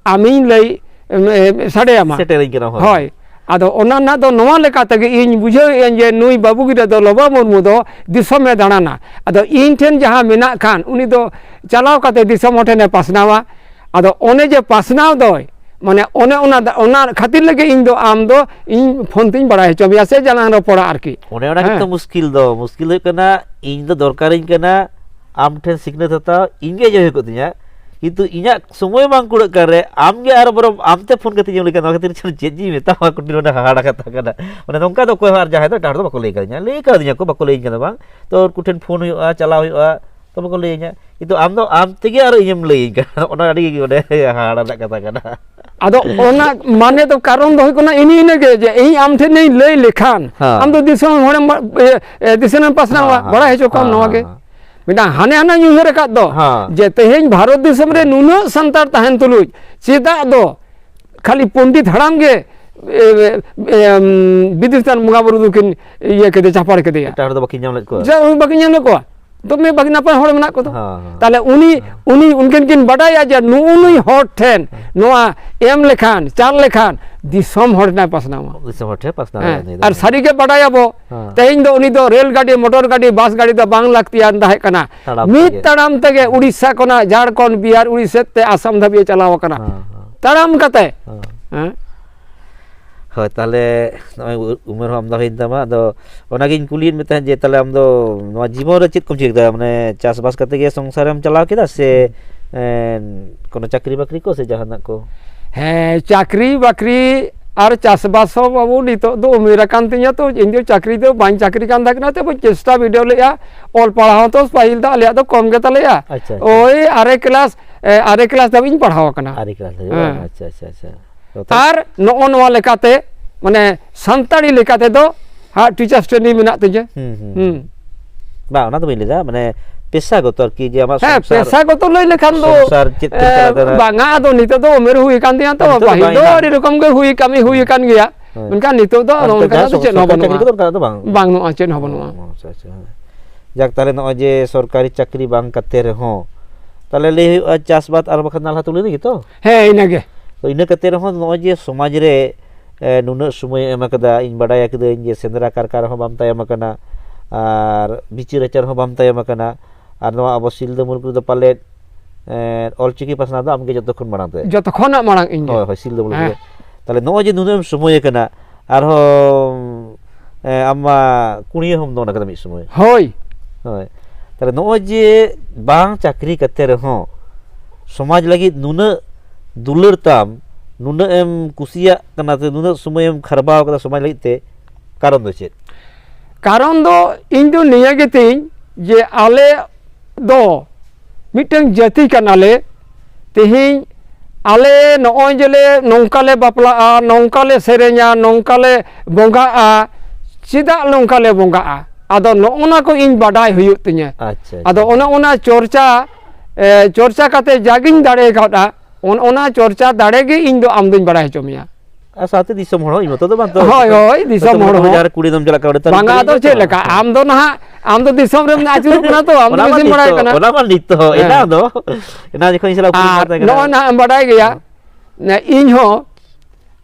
ᱟᱢᱤᱧ ᱞᱟᱹᱭ, ᱮᱢ, ᱮᱢ, ᱥᱟᱰᱮᱭᱟᱢᱟ᱾ ᱥᱮᱴᱮᱨᱟᱹᱧ ᱠᱟᱱᱟ, ᱦᱳᱭ᱾ ᱦᱳᱭ᱾ ᱟᱫᱚ ᱚᱱᱟ ᱨᱮᱱᱟᱜ ᱫᱚ ᱱᱚᱣᱟ ᱞᱮᱠᱟ ᱛᱮᱜᱮ ᱤᱧ ᱵᱩᱡᱷᱟᱹᱣᱮᱫᱼᱟᱹᱧ ᱡᱮ ᱱᱩᱭ ᱵᱟᱹᱵᱩ ᱜᱤᱫᱽᱨᱟᱹ ᱫᱚ ᱞᱚᱵᱟ ᱢᱩᱨᱢᱩ ᱫᱚ ᱫᱤᱥᱚᱢᱮ ᱫᱟᱬᱟᱱᱟ᱾ ᱟᱫᱚ ᱤᱧ ᱴᱷᱮᱱ ᱡᱟᱦᱟᱸ ᱢᱮᱱᱟᱜ ᱠᱷᱟᱱ ᱩᱱᱤ ᱫᱚ ᱪᱟᱞᱟᱣ ᱠᱟᱛᱮ ᱫᱤᱥᱚᱢ ᱦᱚᱲ ᱴᱷᱮᱱᱮ ᱯᱟᱥᱱᱟᱣᱟ᱾ ᱟᱫᱚ ᱚᱱᱮ ᱡᱮ ᱯᱟᱥᱱᱟᱣ ᱫᱚᱭ, ᱢᱟᱱᱮ ᱚᱱᱮ ᱚᱱᱟ ᱫᱟ-, ᱚᱱᱟ ᱠᱷᱟᱹᱛᱤᱨ ᱞᱟᱹᱜᱤᱫ ᱤᱧ ᱫᱚ ᱟᱢ ᱫᱚ ᱤᱧ ᱯᱷᱳᱱ ᱛᱤᱧ ᱵᱟᱲᱟᱭ ᱦᱚᱪᱚ ᱢᱮᱭᱟ ᱥᱮ ᱡᱟᱞᱟᱝ ᱨᱚᱯᱚᱲᱟ ᱟᱨᱠᱤ᱾ ᱚᱱᱮ ᱚᱱᱟ ᱜᱮᱛᱚ ᱦᱮᱸ᱾ ᱢᱩᱥᱠᱤᱞ ᱫᱚ᱾ ᱢᱩᱥᱠᱤᱞ ᱫᱚ ᱦᱩᱭᱩᱜ ᱠᱟᱱᱟ, ᱤᱧ ᱫᱚ ᱫᱚᱨᱠᱟᱨᱤᱧ ᱠᱟᱱᱟ, ᱟᱢ ᱴᱷᱮᱱ ᱥᱤᱠᱷᱱᱟᱹᱛ ᱦᱟᱛᱟᱣ, ᱤᱧ ᱜᱮ ᱦᱮᱡ ᱦᱩᱭ ᱠᱚᱜ ᱛᱤᱧᱟ᱾ ᱠᱤᱱᱛᱩ ᱤᱧᱟᱹᱜ ᱥᱚᱢᱚᱭ ᱵᱟᱝ ᱠᱩᱲᱟᱹᱜ ᱠᱟᱱ ᱨᱮ ᱟᱢ ᱜᱮ ᱟᱨᱚ ᱵᱚᱨᱚᱝ ᱟᱢᱛᱮ ᱯᱷᱳᱱ ᱠᱟᱛᱮ ᱤᱧᱮᱢ ᱞᱟᱹᱭ ᱠᱟᱱᱟ, ᱱᱚᱣᱟ ᱠᱷᱟᱹᱛᱤᱨ ᱪᱮᱫ ᱡᱤᱧ ᱢᱮᱛᱟᱢᱟ? ᱠᱩᱴᱤ, ᱱᱚᱰᱮ ᱦᱟᱦᱟᱲᱟ ᱠᱟᱛᱷᱟ ᱠᱟᱱᱟ᱾ ᱢᱟᱱᱮ ᱱᱚᱝᱠᱟ ᱫᱚ ᱚᱠᱚᱭ ᱦᱚᱸ ᱟᱨ ᱡᱟᱦᱟᱸᱭ ᱫᱚ ᱮᱴᱟᱜ ᱦᱚᱲ ᱫᱚ ᱵᱟᱠᱚ ᱞᱟᱹᱭ ᱠᱟᱫᱤᱧᱟ, ᱞᱟᱹᱭ ᱠᱟᱣᱫᱤᱧᱟ ᱠᱚ, ᱵᱟᱠᱚ ᱞᱟᱹᱭᱟᱹᱧ ᱠᱟᱱᱟ ᱵᱟᱝ, ᱛᱚ ᱩᱱᱠᱩ ᱴᱷᱮᱱ ᱯᱷᱳᱱ ᱦᱩᱭᱩᱜᱼᱟ, ᱪᱟᱞᱟᱣ ᱦᱩᱭᱩᱜᱼᱟ, ᱛᱚᱵᱮ ᱠᱚ ᱞᱟᱹᱭᱟᱹᱧᱟ᱾ ᱠᱤᱱᱛᱩ ᱟᱢ ᱫᱚ ᱟᱢ ᱛᱮᱜᱮ ᱟᱨᱚ ᱤᱧᱮᱢ ᱞᱟᱹᱭᱟᱹᱧ ᱠᱟᱱᱟ᱾ ᱚᱱᱟ ᱟᱹᱰᱤ ᱜᱮ ᱚᱸᱰᱮ ᱦᱟᱦᱟᱲᱟ ᱨᱮᱱᱟᱜ ᱠᱟᱛᱷᱟ ᱠᱟᱱᱟ᱾ ᱟᱫᱚ ᱚᱱᱟ ᱢᱟᱱᱮ ᱫᱚ, ᱠᱟᱨᱚᱱ ᱫᱚ ᱦᱩᱭᱩᱜ ᱠᱟᱱᱟ ᱤᱱᱟᱹ ᱤᱱᱟᱹᱜᱮ, ᱡᱮ ᱤᱧ ᱟᱢ ᱴᱷᱮᱱᱤᱧ ᱞᱟᱹᱭ ᱞᱮᱠᱷᱟᱱ ᱦᱮᱸ᱾ ᱟᱢ ᱫᱚ ᱫᱤᱥᱚᱢ ᱦᱚᱲᱮᱢ ᱵᱟ-, ᱮ, ᱮ, ᱫᱤᱥᱚᱢᱮᱢ ᱯᱟᱥᱱᱟᱣᱟ, ᱦᱮᱸ, ᱦᱮᱸ, ᱵᱟᱲᱟᱭ ᱦᱚᱪᱚ ᱠᱚᱣᱟᱢ ᱦᱮᱸ, ᱱᱚᱣᱟ ᱜᱮ᱾ ᱦᱮᱸ᱾ ᱢᱤᱫᱴᱟᱝ ᱦᱟᱱᱮ ᱦᱟᱱᱮᱧ ᱩᱭᱦᱟᱹᱨ ᱟᱠᱟᱫ ᱫᱚ, ᱦᱮᱸ᱾ ᱡᱮ ᱛᱮᱦᱮᱧ ᱵᱷᱟᱨᱚᱛ ᱫᱤᱥᱚᱢ ᱨᱮ ᱦᱮᱸ᱾ ᱱᱩᱱᱟᱹᱜ ᱥᱟᱱᱛᱟᱲ ᱛᱟᱦᱮᱱ ᱛᱩᱞᱩᱡ ᱪᱮᱫᱟᱜ ᱫᱚ ᱠᱷᱟᱹᱞᱤ ᱯᱚᱱᱰᱤᱛ ᱦᱟᱲᱟᱢ ᱜᱮ, ᱮ, ᱮ, ᱮᱢ, ᱵᱤᱫᱩ ᱪᱟᱸᱫᱟᱱ ᱵᱚᱸᱜᱟ ᱵᱩᱨᱩ ᱫᱚᱠᱤᱱ ᱤᱭᱟᱹ ᱠᱮᱫᱮ, ᱪᱟᱯᱟᱲ ᱠᱮᱫᱮᱭᱟ? ᱮᱴᱟᱜ ᱦᱚᱲ ᱫᱚ ᱵᱟᱹᱠᱤᱱ ᱧᱟᱢ ᱞᱮᱫ ᱠᱚᱣᱟ? ᱪᱮᱫᱟᱜ ᱵᱟᱹᱠᱤᱱ ᱧᱟᱢ ᱞᱮᱫ ᱠᱚᱣᱟ? ᱫᱚᱢᱮ ᱵᱷᱟᱹᱜᱤ ᱱᱟᱯᱟᱭ ᱦᱚᱲ ᱢᱮᱱᱟᱜ ᱠᱚᱫᱚ᱾ ᱦᱮᱸ, ᱦᱮᱸ᱾ ᱛᱟᱦᱞᱮ ᱩᱱᱤ, ᱩᱱᱤ ᱩᱱᱠᱤᱱ ᱠᱤᱱ ᱵᱟᱰᱟᱭᱟ ᱡᱮ ᱱᱩᱜᱼᱩ ᱱᱩᱭ ᱦᱚᱲ ᱴᱷᱮᱱ ᱱᱚᱣᱟ ᱮᱢ ᱞᱮᱠᱷᱟᱱ, ᱪᱟᱞ ᱞᱮᱠᱷᱟᱱ ᱫᱤᱥᱚᱢ ᱦᱚᱲ ᱴᱷᱮᱱ ᱯᱟᱥᱱᱟᱣᱟ᱾ ᱫᱤᱥᱚᱢ ᱦᱚᱲ ᱴᱷᱮᱱ ᱯᱟᱥᱱᱟᱣ ᱦᱮᱸ, ᱫᱟᱲᱮᱭᱟᱜᱼᱟ ᱩᱱᱤ ᱫᱚ᱾ ᱟᱨ ᱥᱟᱹᱨᱤ ᱜᱮ ᱵᱟᱰᱟᱭᱟᱵᱚ, ᱦᱮᱸ᱾ ᱛᱮᱦᱮᱧ ᱫᱚ ᱩᱱᱤ ᱫᱚ ᱨᱮᱞ ᱜᱟᱹᱰᱤ, ᱢᱚᱴᱚᱨ ᱜᱟᱹᱰᱤ, ᱵᱟᱥ ᱜᱟᱹᱰᱤ ᱫᱚ ᱵᱟᱝ ᱞᱟᱹᱠᱛᱤᱭᱟᱱ ᱛᱟᱦᱮᱸ ᱠᱟᱱᱟ᱾ ᱛᱟᱲᱟᱢ ᱢᱤᱫ ᱛᱮᱜᱮ᱾ ᱛᱟᱲᱟᱢ ᱛᱮᱜᱮ ᱩᱲᱤᱥᱥᱟ ᱠᱷᱚᱱᱟᱜ ᱡᱷᱟᱲᱠᱷᱚᱸᱰ, ᱵᱤᱦᱟᱨ, ᱩᱲᱤᱥᱥᱟ ᱛᱮ ᱟᱥᱟᱢ ᱫᱷᱟᱹᱵᱤᱡ ᱮ ᱪᱟᱞᱟᱣ ᱠᱟᱱᱟ᱾ ᱦᱮᱸ, ᱦᱮᱸ᱾ ᱛᱟᱲᱟᱢ ᱠᱟᱛᱮ᱾ ᱦᱮᱸ᱾ ᱦᱮᱸ᱾ ᱦᱳᱭ, ᱛᱟᱦᱞᱮ ᱱᱚᱜᱼᱚᱭ ᱩ-, ᱩᱢᱮᱨ ᱦᱚᱸ ᱟᱢᱫᱟ ᱦᱩᱭᱮᱱ ᱛᱟᱢᱟ, ᱟᱫᱚ ᱚᱱᱟᱜᱤᱧ ᱠᱩᱞᱤᱭᱮᱫ ᱢᱮ ᱛᱟᱦᱮᱸᱫ ᱡᱮ, ᱛᱟᱦᱞᱮ ᱟᱢ ᱫᱚ ᱱᱚᱣᱟ ᱡᱤᱵᱚᱱ ᱨᱮ ᱪᱮᱫ ᱠᱚᱢ ᱪᱤᱠᱟᱹ ᱠᱮᱫᱟ? ᱢᱟᱱᱮ, ᱪᱟᱥᱵᱟᱥ ᱠᱟᱛᱮ ᱜᱮ ᱥᱚᱝᱥᱟᱨᱮᱢ ᱪᱟᱞᱟᱣ ᱠᱮᱫᱟ ᱥᱮ, ᱮᱸ, ᱠᱳᱱᱳ ᱪᱟᱹᱠᱨᱤ ᱵᱟᱹᱠᱨᱤ ᱠᱚ ᱥᱮ ᱡᱟᱦᱟᱱᱟᱜ ᱠᱚ? ᱦᱮᱸ, ᱪᱟᱹᱠᱨᱤ ᱵᱟᱹᱠᱨᱤ ᱟᱨ ᱪᱟᱥᱵᱟᱥ ᱦᱚᱸ ᱵᱟᱹᱵᱩ, ᱱᱤᱛᱚᱜ ᱫᱚ ᱩᱢᱮᱨ ᱟᱠᱟᱱ ᱛᱤᱧᱟ ᱛᱚ, ᱤᱧ ᱫᱚ ᱪᱟᱹᱠᱨᱤ ᱫᱚ ᱵᱟᱹᱧ ᱪᱟᱹᱠᱨᱤ ᱠᱟᱱ ᱛᱟᱦᱮᱸ ᱠᱟᱱᱟ, ᱛᱚᱵᱮ ᱪᱮᱥᱴᱟ ᱵᱤᱰᱟᱹᱣ ᱞᱮᱫᱼᱟ᱾ ᱚᱞ ᱯᱟᱲᱦᱟᱣ ᱦᱚᱸ ᱛᱚ ᱯᱟᱹᱦᱤᱞ ᱫᱚ ᱟᱞᱮᱭᱟᱜ ᱫᱚ ᱠᱚᱢ ᱜᱮ ᱛᱟᱞᱮᱭᱟ᱾ ᱟᱪᱪᱷᱟ, ᱟᱪᱪᱷᱟ᱾ ᱳᱭ ᱟᱨᱮ ᱠᱞᱟᱥ, ᱮ, ᱟᱨᱮ ᱠᱞᱟᱥ ᱫᱷᱟᱹᱵᱤᱡ ᱤᱧ ᱯᱟᱲᱦᱟᱣ ᱟᱠᱟᱱᱟ᱾ ᱟᱨᱮ ᱠᱞᱟᱥ ᱫᱷᱟᱹᱵᱤᱡ ᱵᱟᱝ? ᱦᱮᱸ᱾ ᱟᱪᱪᱷᱟ, ᱟᱪᱪᱷᱟ, ᱟᱪᱪᱷᱟ᱾ ᱛᱚ, ᱛᱚ᱾ ᱟᱨ ᱱᱚᱜᱼᱚ ᱱᱚᱣᱟ ᱞᱮᱠᱟᱛᱮ, ᱢᱟᱱᱮ, ᱥᱟᱱᱛᱟᱲᱤ ᱞᱮᱠᱟ ᱛᱮᱫᱚ ᱦᱟᱸᱜ teachers training ᱢᱮᱱᱟᱜ ᱛᱤᱧᱟᱹ᱾ ᱦᱩᱸ, ᱦᱩᱸ, ᱦᱩᱸ᱾ ᱦᱩᱸ᱾ ᱵᱟᱝ, ᱚᱱᱟ ᱫᱚ ᱵᱟᱹᱧ ᱞᱟᱹᱭᱫᱟ, ᱢᱟᱱᱮ, ᱯᱮᱥᱟᱜᱚᱛᱚ ᱟᱨᱠᱤ, ᱡᱮ ᱟᱢᱟᱜ ᱦᱮᱸ, ᱥᱚᱝᱥᱟᱨ, ᱯᱮᱥᱟᱜᱚᱛᱚ ᱞᱟᱹᱭ ᱞᱮᱠᱷᱟᱱ ᱫᱚ, ᱥᱚᱝᱥᱟᱨ ᱪᱮᱫ ᱛᱮᱢ ᱮ, ᱪᱟᱞᱟᱣ ᱫᱟᱲᱮᱭᱟᱜᱼᱟ? ᱵᱟᱝᱟ, ᱟᱫᱚ ᱱᱤᱛᱚᱜ ᱫᱚ ᱩᱢᱮᱨ ᱦᱩᱭ ᱟᱠᱟᱱ ᱛᱤᱧᱟᱹ ᱛᱚ, ᱟᱨ ᱱᱤᱛᱚᱜ ᱫᱚ ᱯᱟᱹᱦᱤᱞ ᱵᱟᱝ ᱫᱚ ᱦᱮᱱᱟᱜ᱾ ᱟᱹᱰᱤ ᱨᱚᱠᱚᱢ ᱜᱮ ᱦᱩᱭ, ᱠᱟᱹᱢᱤ ᱦᱩᱭ ᱦᱩᱸ᱾ ᱟᱠᱟᱱ ᱜᱮᱭᱟ᱾ ᱦᱳᱭ᱾ ᱢᱮᱱᱠᱷᱟᱱ ᱱᱤᱛᱚᱜ ᱫᱚ ᱟᱨ ᱱᱚᱜᱼᱚ ᱱᱤᱛᱚᱜ ᱱᱚᱝᱠᱟᱱᱟᱜ ᱡᱟᱦᱟᱸ ᱫᱚ ᱪᱮᱫ ᱦᱚᱸ ᱥᱚᱨᱠᱟᱨᱤ ᱪᱟᱹᱠᱨᱤ ᱵᱟᱹᱱᱩᱜᱼᱟ᱾ ᱠᱚᱫᱚ ᱚᱱᱠᱟᱱᱟᱜ ᱫᱚ ᱵᱟᱝ? ᱵᱟᱹᱱᱩᱜᱼᱟ, ᱪᱮᱫ ᱦᱚᱸ ᱵᱟᱹᱱᱩᱜᱼᱟ᱾ ᱚ, ᱟᱪᱪᱷᱟ, ᱟᱪᱪᱷᱟ᱾ ᱡᱟᱠ, ᱛᱟᱦᱞᱮ ᱱᱚᱜᱼᱚᱭ ᱡᱮ ᱥᱚᱨᱠᱟᱨᱤ ᱪᱟᱹᱠᱨᱤ ᱵᱟᱝ ᱠᱟᱛᱮ ᱨᱮᱦᱚᱸ, ᱛᱟᱦᱞᱮ ᱞᱟᱹᱭ ᱦᱩᱭᱩᱜᱼᱟ, ᱪᱟᱥᱵᱟᱫ ᱟᱨ ᱵᱟᱠᱷᱟᱱ ᱱᱟᱞᱦᱟ ᱛᱩᱞᱟᱹ ᱜᱮᱛᱚ? ᱦᱮᱸ, ᱤᱱᱟᱹᱜᱮ᱾ ᱛᱚ, ᱤᱱᱟᱹ ᱠᱟᱛᱮ ᱨᱮᱦᱚᱸ ᱱᱚᱜᱼᱚᱭ ᱡᱮ ᱥᱚᱢᱟᱡᱽ ᱨᱮ, ᱮ, ᱱᱩᱱᱟᱹᱜ ᱥᱚᱢᱚᱭᱮ ᱮᱢ ᱟᱠᱟᱫᱟ, ᱤᱧ ᱵᱟᱰᱟᱭ ᱠᱟᱹᱫᱟᱹᱧ ᱡᱮ ᱥᱮᱸᱫᱽᱨᱟ ᱠᱟᱨᱠᱟ ᱨᱮᱦᱚᱸ ᱵᱟᱢ ᱛᱟᱭᱚᱢ ᱟᱠᱟᱱᱟ, ᱟᱨ ᱵᱤᱪᱟᱹᱨ ᱟᱪᱟᱨ ᱦᱚᱸ ᱵᱟᱢ ᱛᱟᱭᱚᱢ ᱟᱠᱟᱱᱟ, ᱟᱨ ᱱᱚᱣᱟ ᱟᱵᱚ ᱥᱤᱞᱫᱟᱹ ᱢᱩᱞᱩᱠ ᱨᱮᱫᱚ ᱯᱟᱞᱮᱫ, ᱮ, ᱚᱞᱪᱤᱠᱤ ᱯᱟᱥᱱᱟᱣ ᱫᱚ ᱟᱢᱜᱮ ᱡᱚᱛᱚ ᱠᱷᱚᱱ ᱢᱟᱲᱟᱝ ᱛᱮ᱾ ᱡᱚᱛᱚ ᱠᱷᱚᱱᱟᱜ ᱢᱟᱲᱟᱝ ᱤᱧ ᱜᱮ᱾ ᱦᱳᱭ, ᱦᱳᱭ, ᱥᱤᱞᱫᱟᱹ ᱢᱩᱞᱩᱠ ᱦᱮᱸ᱾ ᱨᱮ᱾ ᱛᱟᱦᱞᱮ ᱱᱚᱜᱼᱚᱭ ᱡᱮ ᱱᱩᱱᱟᱹᱜ ᱮᱢ ᱥᱚᱢᱚᱭ ᱟᱠᱟᱱᱟ, ᱟᱨᱦᱚᱸ, ᱮ, ᱟᱢ ᱢᱟ ᱠᱩᱲᱤᱭᱟᱹ ᱦᱚᱸᱢ ᱫᱚᱱ ᱟᱠᱟᱫᱟ ᱢᱤᱫ ᱥᱚᱢᱚᱭ᱾ ᱦᱳᱭ᱾ ᱦᱳᱭ᱾ ᱛᱟᱦᱞᱮ ᱱᱚᱜᱼᱚᱭ ᱡᱮ ᱵᱟᱝ ᱪᱟᱹᱠᱨᱤ ᱠᱟᱛᱮ ᱨᱮᱦᱚᱸ ᱥᱚᱢᱟᱡᱽ ᱞᱟᱹᱜᱤᱫ ᱱᱩᱱᱟᱹᱜ ᱫᱩᱞᱟᱹᱲ ᱛᱟᱢ, ᱱᱩᱱᱟᱹᱜ ᱮᱢ ᱠᱩᱥᱤᱭᱟᱜ ᱠᱟᱱᱟ, ᱥᱮ ᱱᱩᱱᱟᱹᱜ ᱥᱚᱢᱚᱭᱮᱢ ᱠᱷᱟᱨᱵᱟᱣ ᱠᱟᱫᱟ ᱥᱚᱢᱟᱡᱽ ᱞᱟᱹᱜᱤᱫ ᱛᱮ, ᱠᱟᱨᱚᱱ ᱫᱚ ᱪᱮᱫ? ᱠᱟᱨᱚᱱ ᱫᱚ ᱤᱧ ᱫᱚ ᱱᱤᱭᱟᱹ ᱜᱮᱛᱤᱧ ᱡᱮ ᱟᱞᱮ ᱫᱚ ᱢᱤᱫᱴᱟᱝ ᱡᱟᱹᱛᱤ ᱠᱟᱱᱟᱞᱮ᱾ ᱛᱮᱦᱮᱧ ᱟᱞᱮ ᱱᱚᱜᱼᱚᱭ ᱡᱮᱞᱮ ᱱᱚᱝᱠᱟ ᱞᱮ ᱵᱟᱯᱞᱟᱜᱼᱟ, ᱱᱚᱝᱠᱟ ᱞᱮ ᱥᱮᱨᱮᱧᱟ, ᱱᱚᱝᱠᱟ ᱞᱮ ᱵᱚᱸᱜᱟᱜᱼᱟ, ᱪᱮᱫᱟᱜ ᱱᱚᱝᱠᱟ ᱞᱮ ᱵᱚᱸᱜᱟᱜᱼᱟ? ᱟᱫᱚ ᱱᱚᱜᱼᱚ ᱱᱟ ᱠᱚ ᱤᱧ ᱵᱟᱰᱟᱭ ᱦᱩᱭᱩᱜ ᱛᱤᱧᱟᱹ᱾ ᱟᱪᱪᱷᱟ, ᱟᱫᱚ ᱟᱪᱪᱷᱟ᱾ ᱚᱱᱮ ᱚᱱᱟ ᱪᱚᱨᱪᱟ, ᱮ, ᱪᱚᱨᱪᱟ ᱠᱟᱛᱮ ᱡᱟᱜᱤᱧ ᱫᱟᱲᱮ ᱠᱟᱣᱫᱟ, ᱚᱱ-, ᱚᱱᱟ ᱪᱚᱨᱪᱟ ᱫᱟᱲᱮ ᱜᱮ ᱤᱧ ᱫᱚ ᱟᱢ ᱫᱚᱧ ᱵᱟᱲᱟᱭ ᱦᱚᱪᱚ ᱢᱮᱭᱟ᱾ ᱟᱨ ᱥᱟᱶᱛᱮ ᱫᱤᱥᱚᱢ ᱦᱚᱲ ᱦᱚᱸ ᱤᱧ ᱢᱚᱛᱚ ᱫᱚ ᱵᱟᱝ ᱛᱚ᱾ ᱦᱳᱭ, ᱦᱳᱭ, ᱫᱤᱥᱚᱢ ᱦᱚᱲ ᱦᱚᱸ᱾ ᱡᱟᱦᱟᱸ ᱨᱮ ᱠᱩᱲᱤ ᱫᱚᱢ ᱪᱟᱞᱟᱜ ᱠᱟᱱᱟ, ᱚᱸᱰᱮ ᱛᱟᱦᱞᱮ ᱵᱟᱝᱟ, ᱠᱩᱲᱤ ᱟᱫᱚ ᱫᱚ ᱪᱮᱫ ᱛᱚ᱾ ᱞᱮᱠᱟ? ᱟᱢ ᱫᱚ ᱱᱟᱦᱟᱜ, ᱟᱢ ᱫᱚ ᱫᱤᱥᱚᱢ ᱨᱮᱢ ᱟᱹᱪᱩᱨᱚᱜ ᱠᱟᱱᱟ ᱛᱚ, ᱟᱢ ᱫᱚ ᱚᱱᱟ ᱢᱟ ᱵᱮᱥᱤᱢ ᱱᱤᱛ ᱵᱟᱲᱟᱭ ᱛᱚ, ᱠᱟᱱᱟ᱾ ᱚᱱᱟ ᱢᱟ ᱱᱤᱛ ᱛᱚ, ᱦᱮᱸ᱾ ᱮᱱᱟᱝ ᱫᱚ, ᱮᱱᱟᱝ ᱡᱚᱠᱷᱚᱱ ᱤᱧ ᱥᱟᱞᱟᱜ ᱠᱩᱲᱤ ᱟᱨ ᱠᱚ ᱛᱟᱦᱮᱸ ᱠᱟᱱᱟ᱾ ᱱᱚᱜᱼᱚᱭ ᱱᱟᱦᱟᱜ ᱮᱢ ᱵᱟᱰᱟᱭ ᱜᱮᱭᱟ, ᱦᱮᱸ᱾ ᱤᱧ ᱦᱚᱸ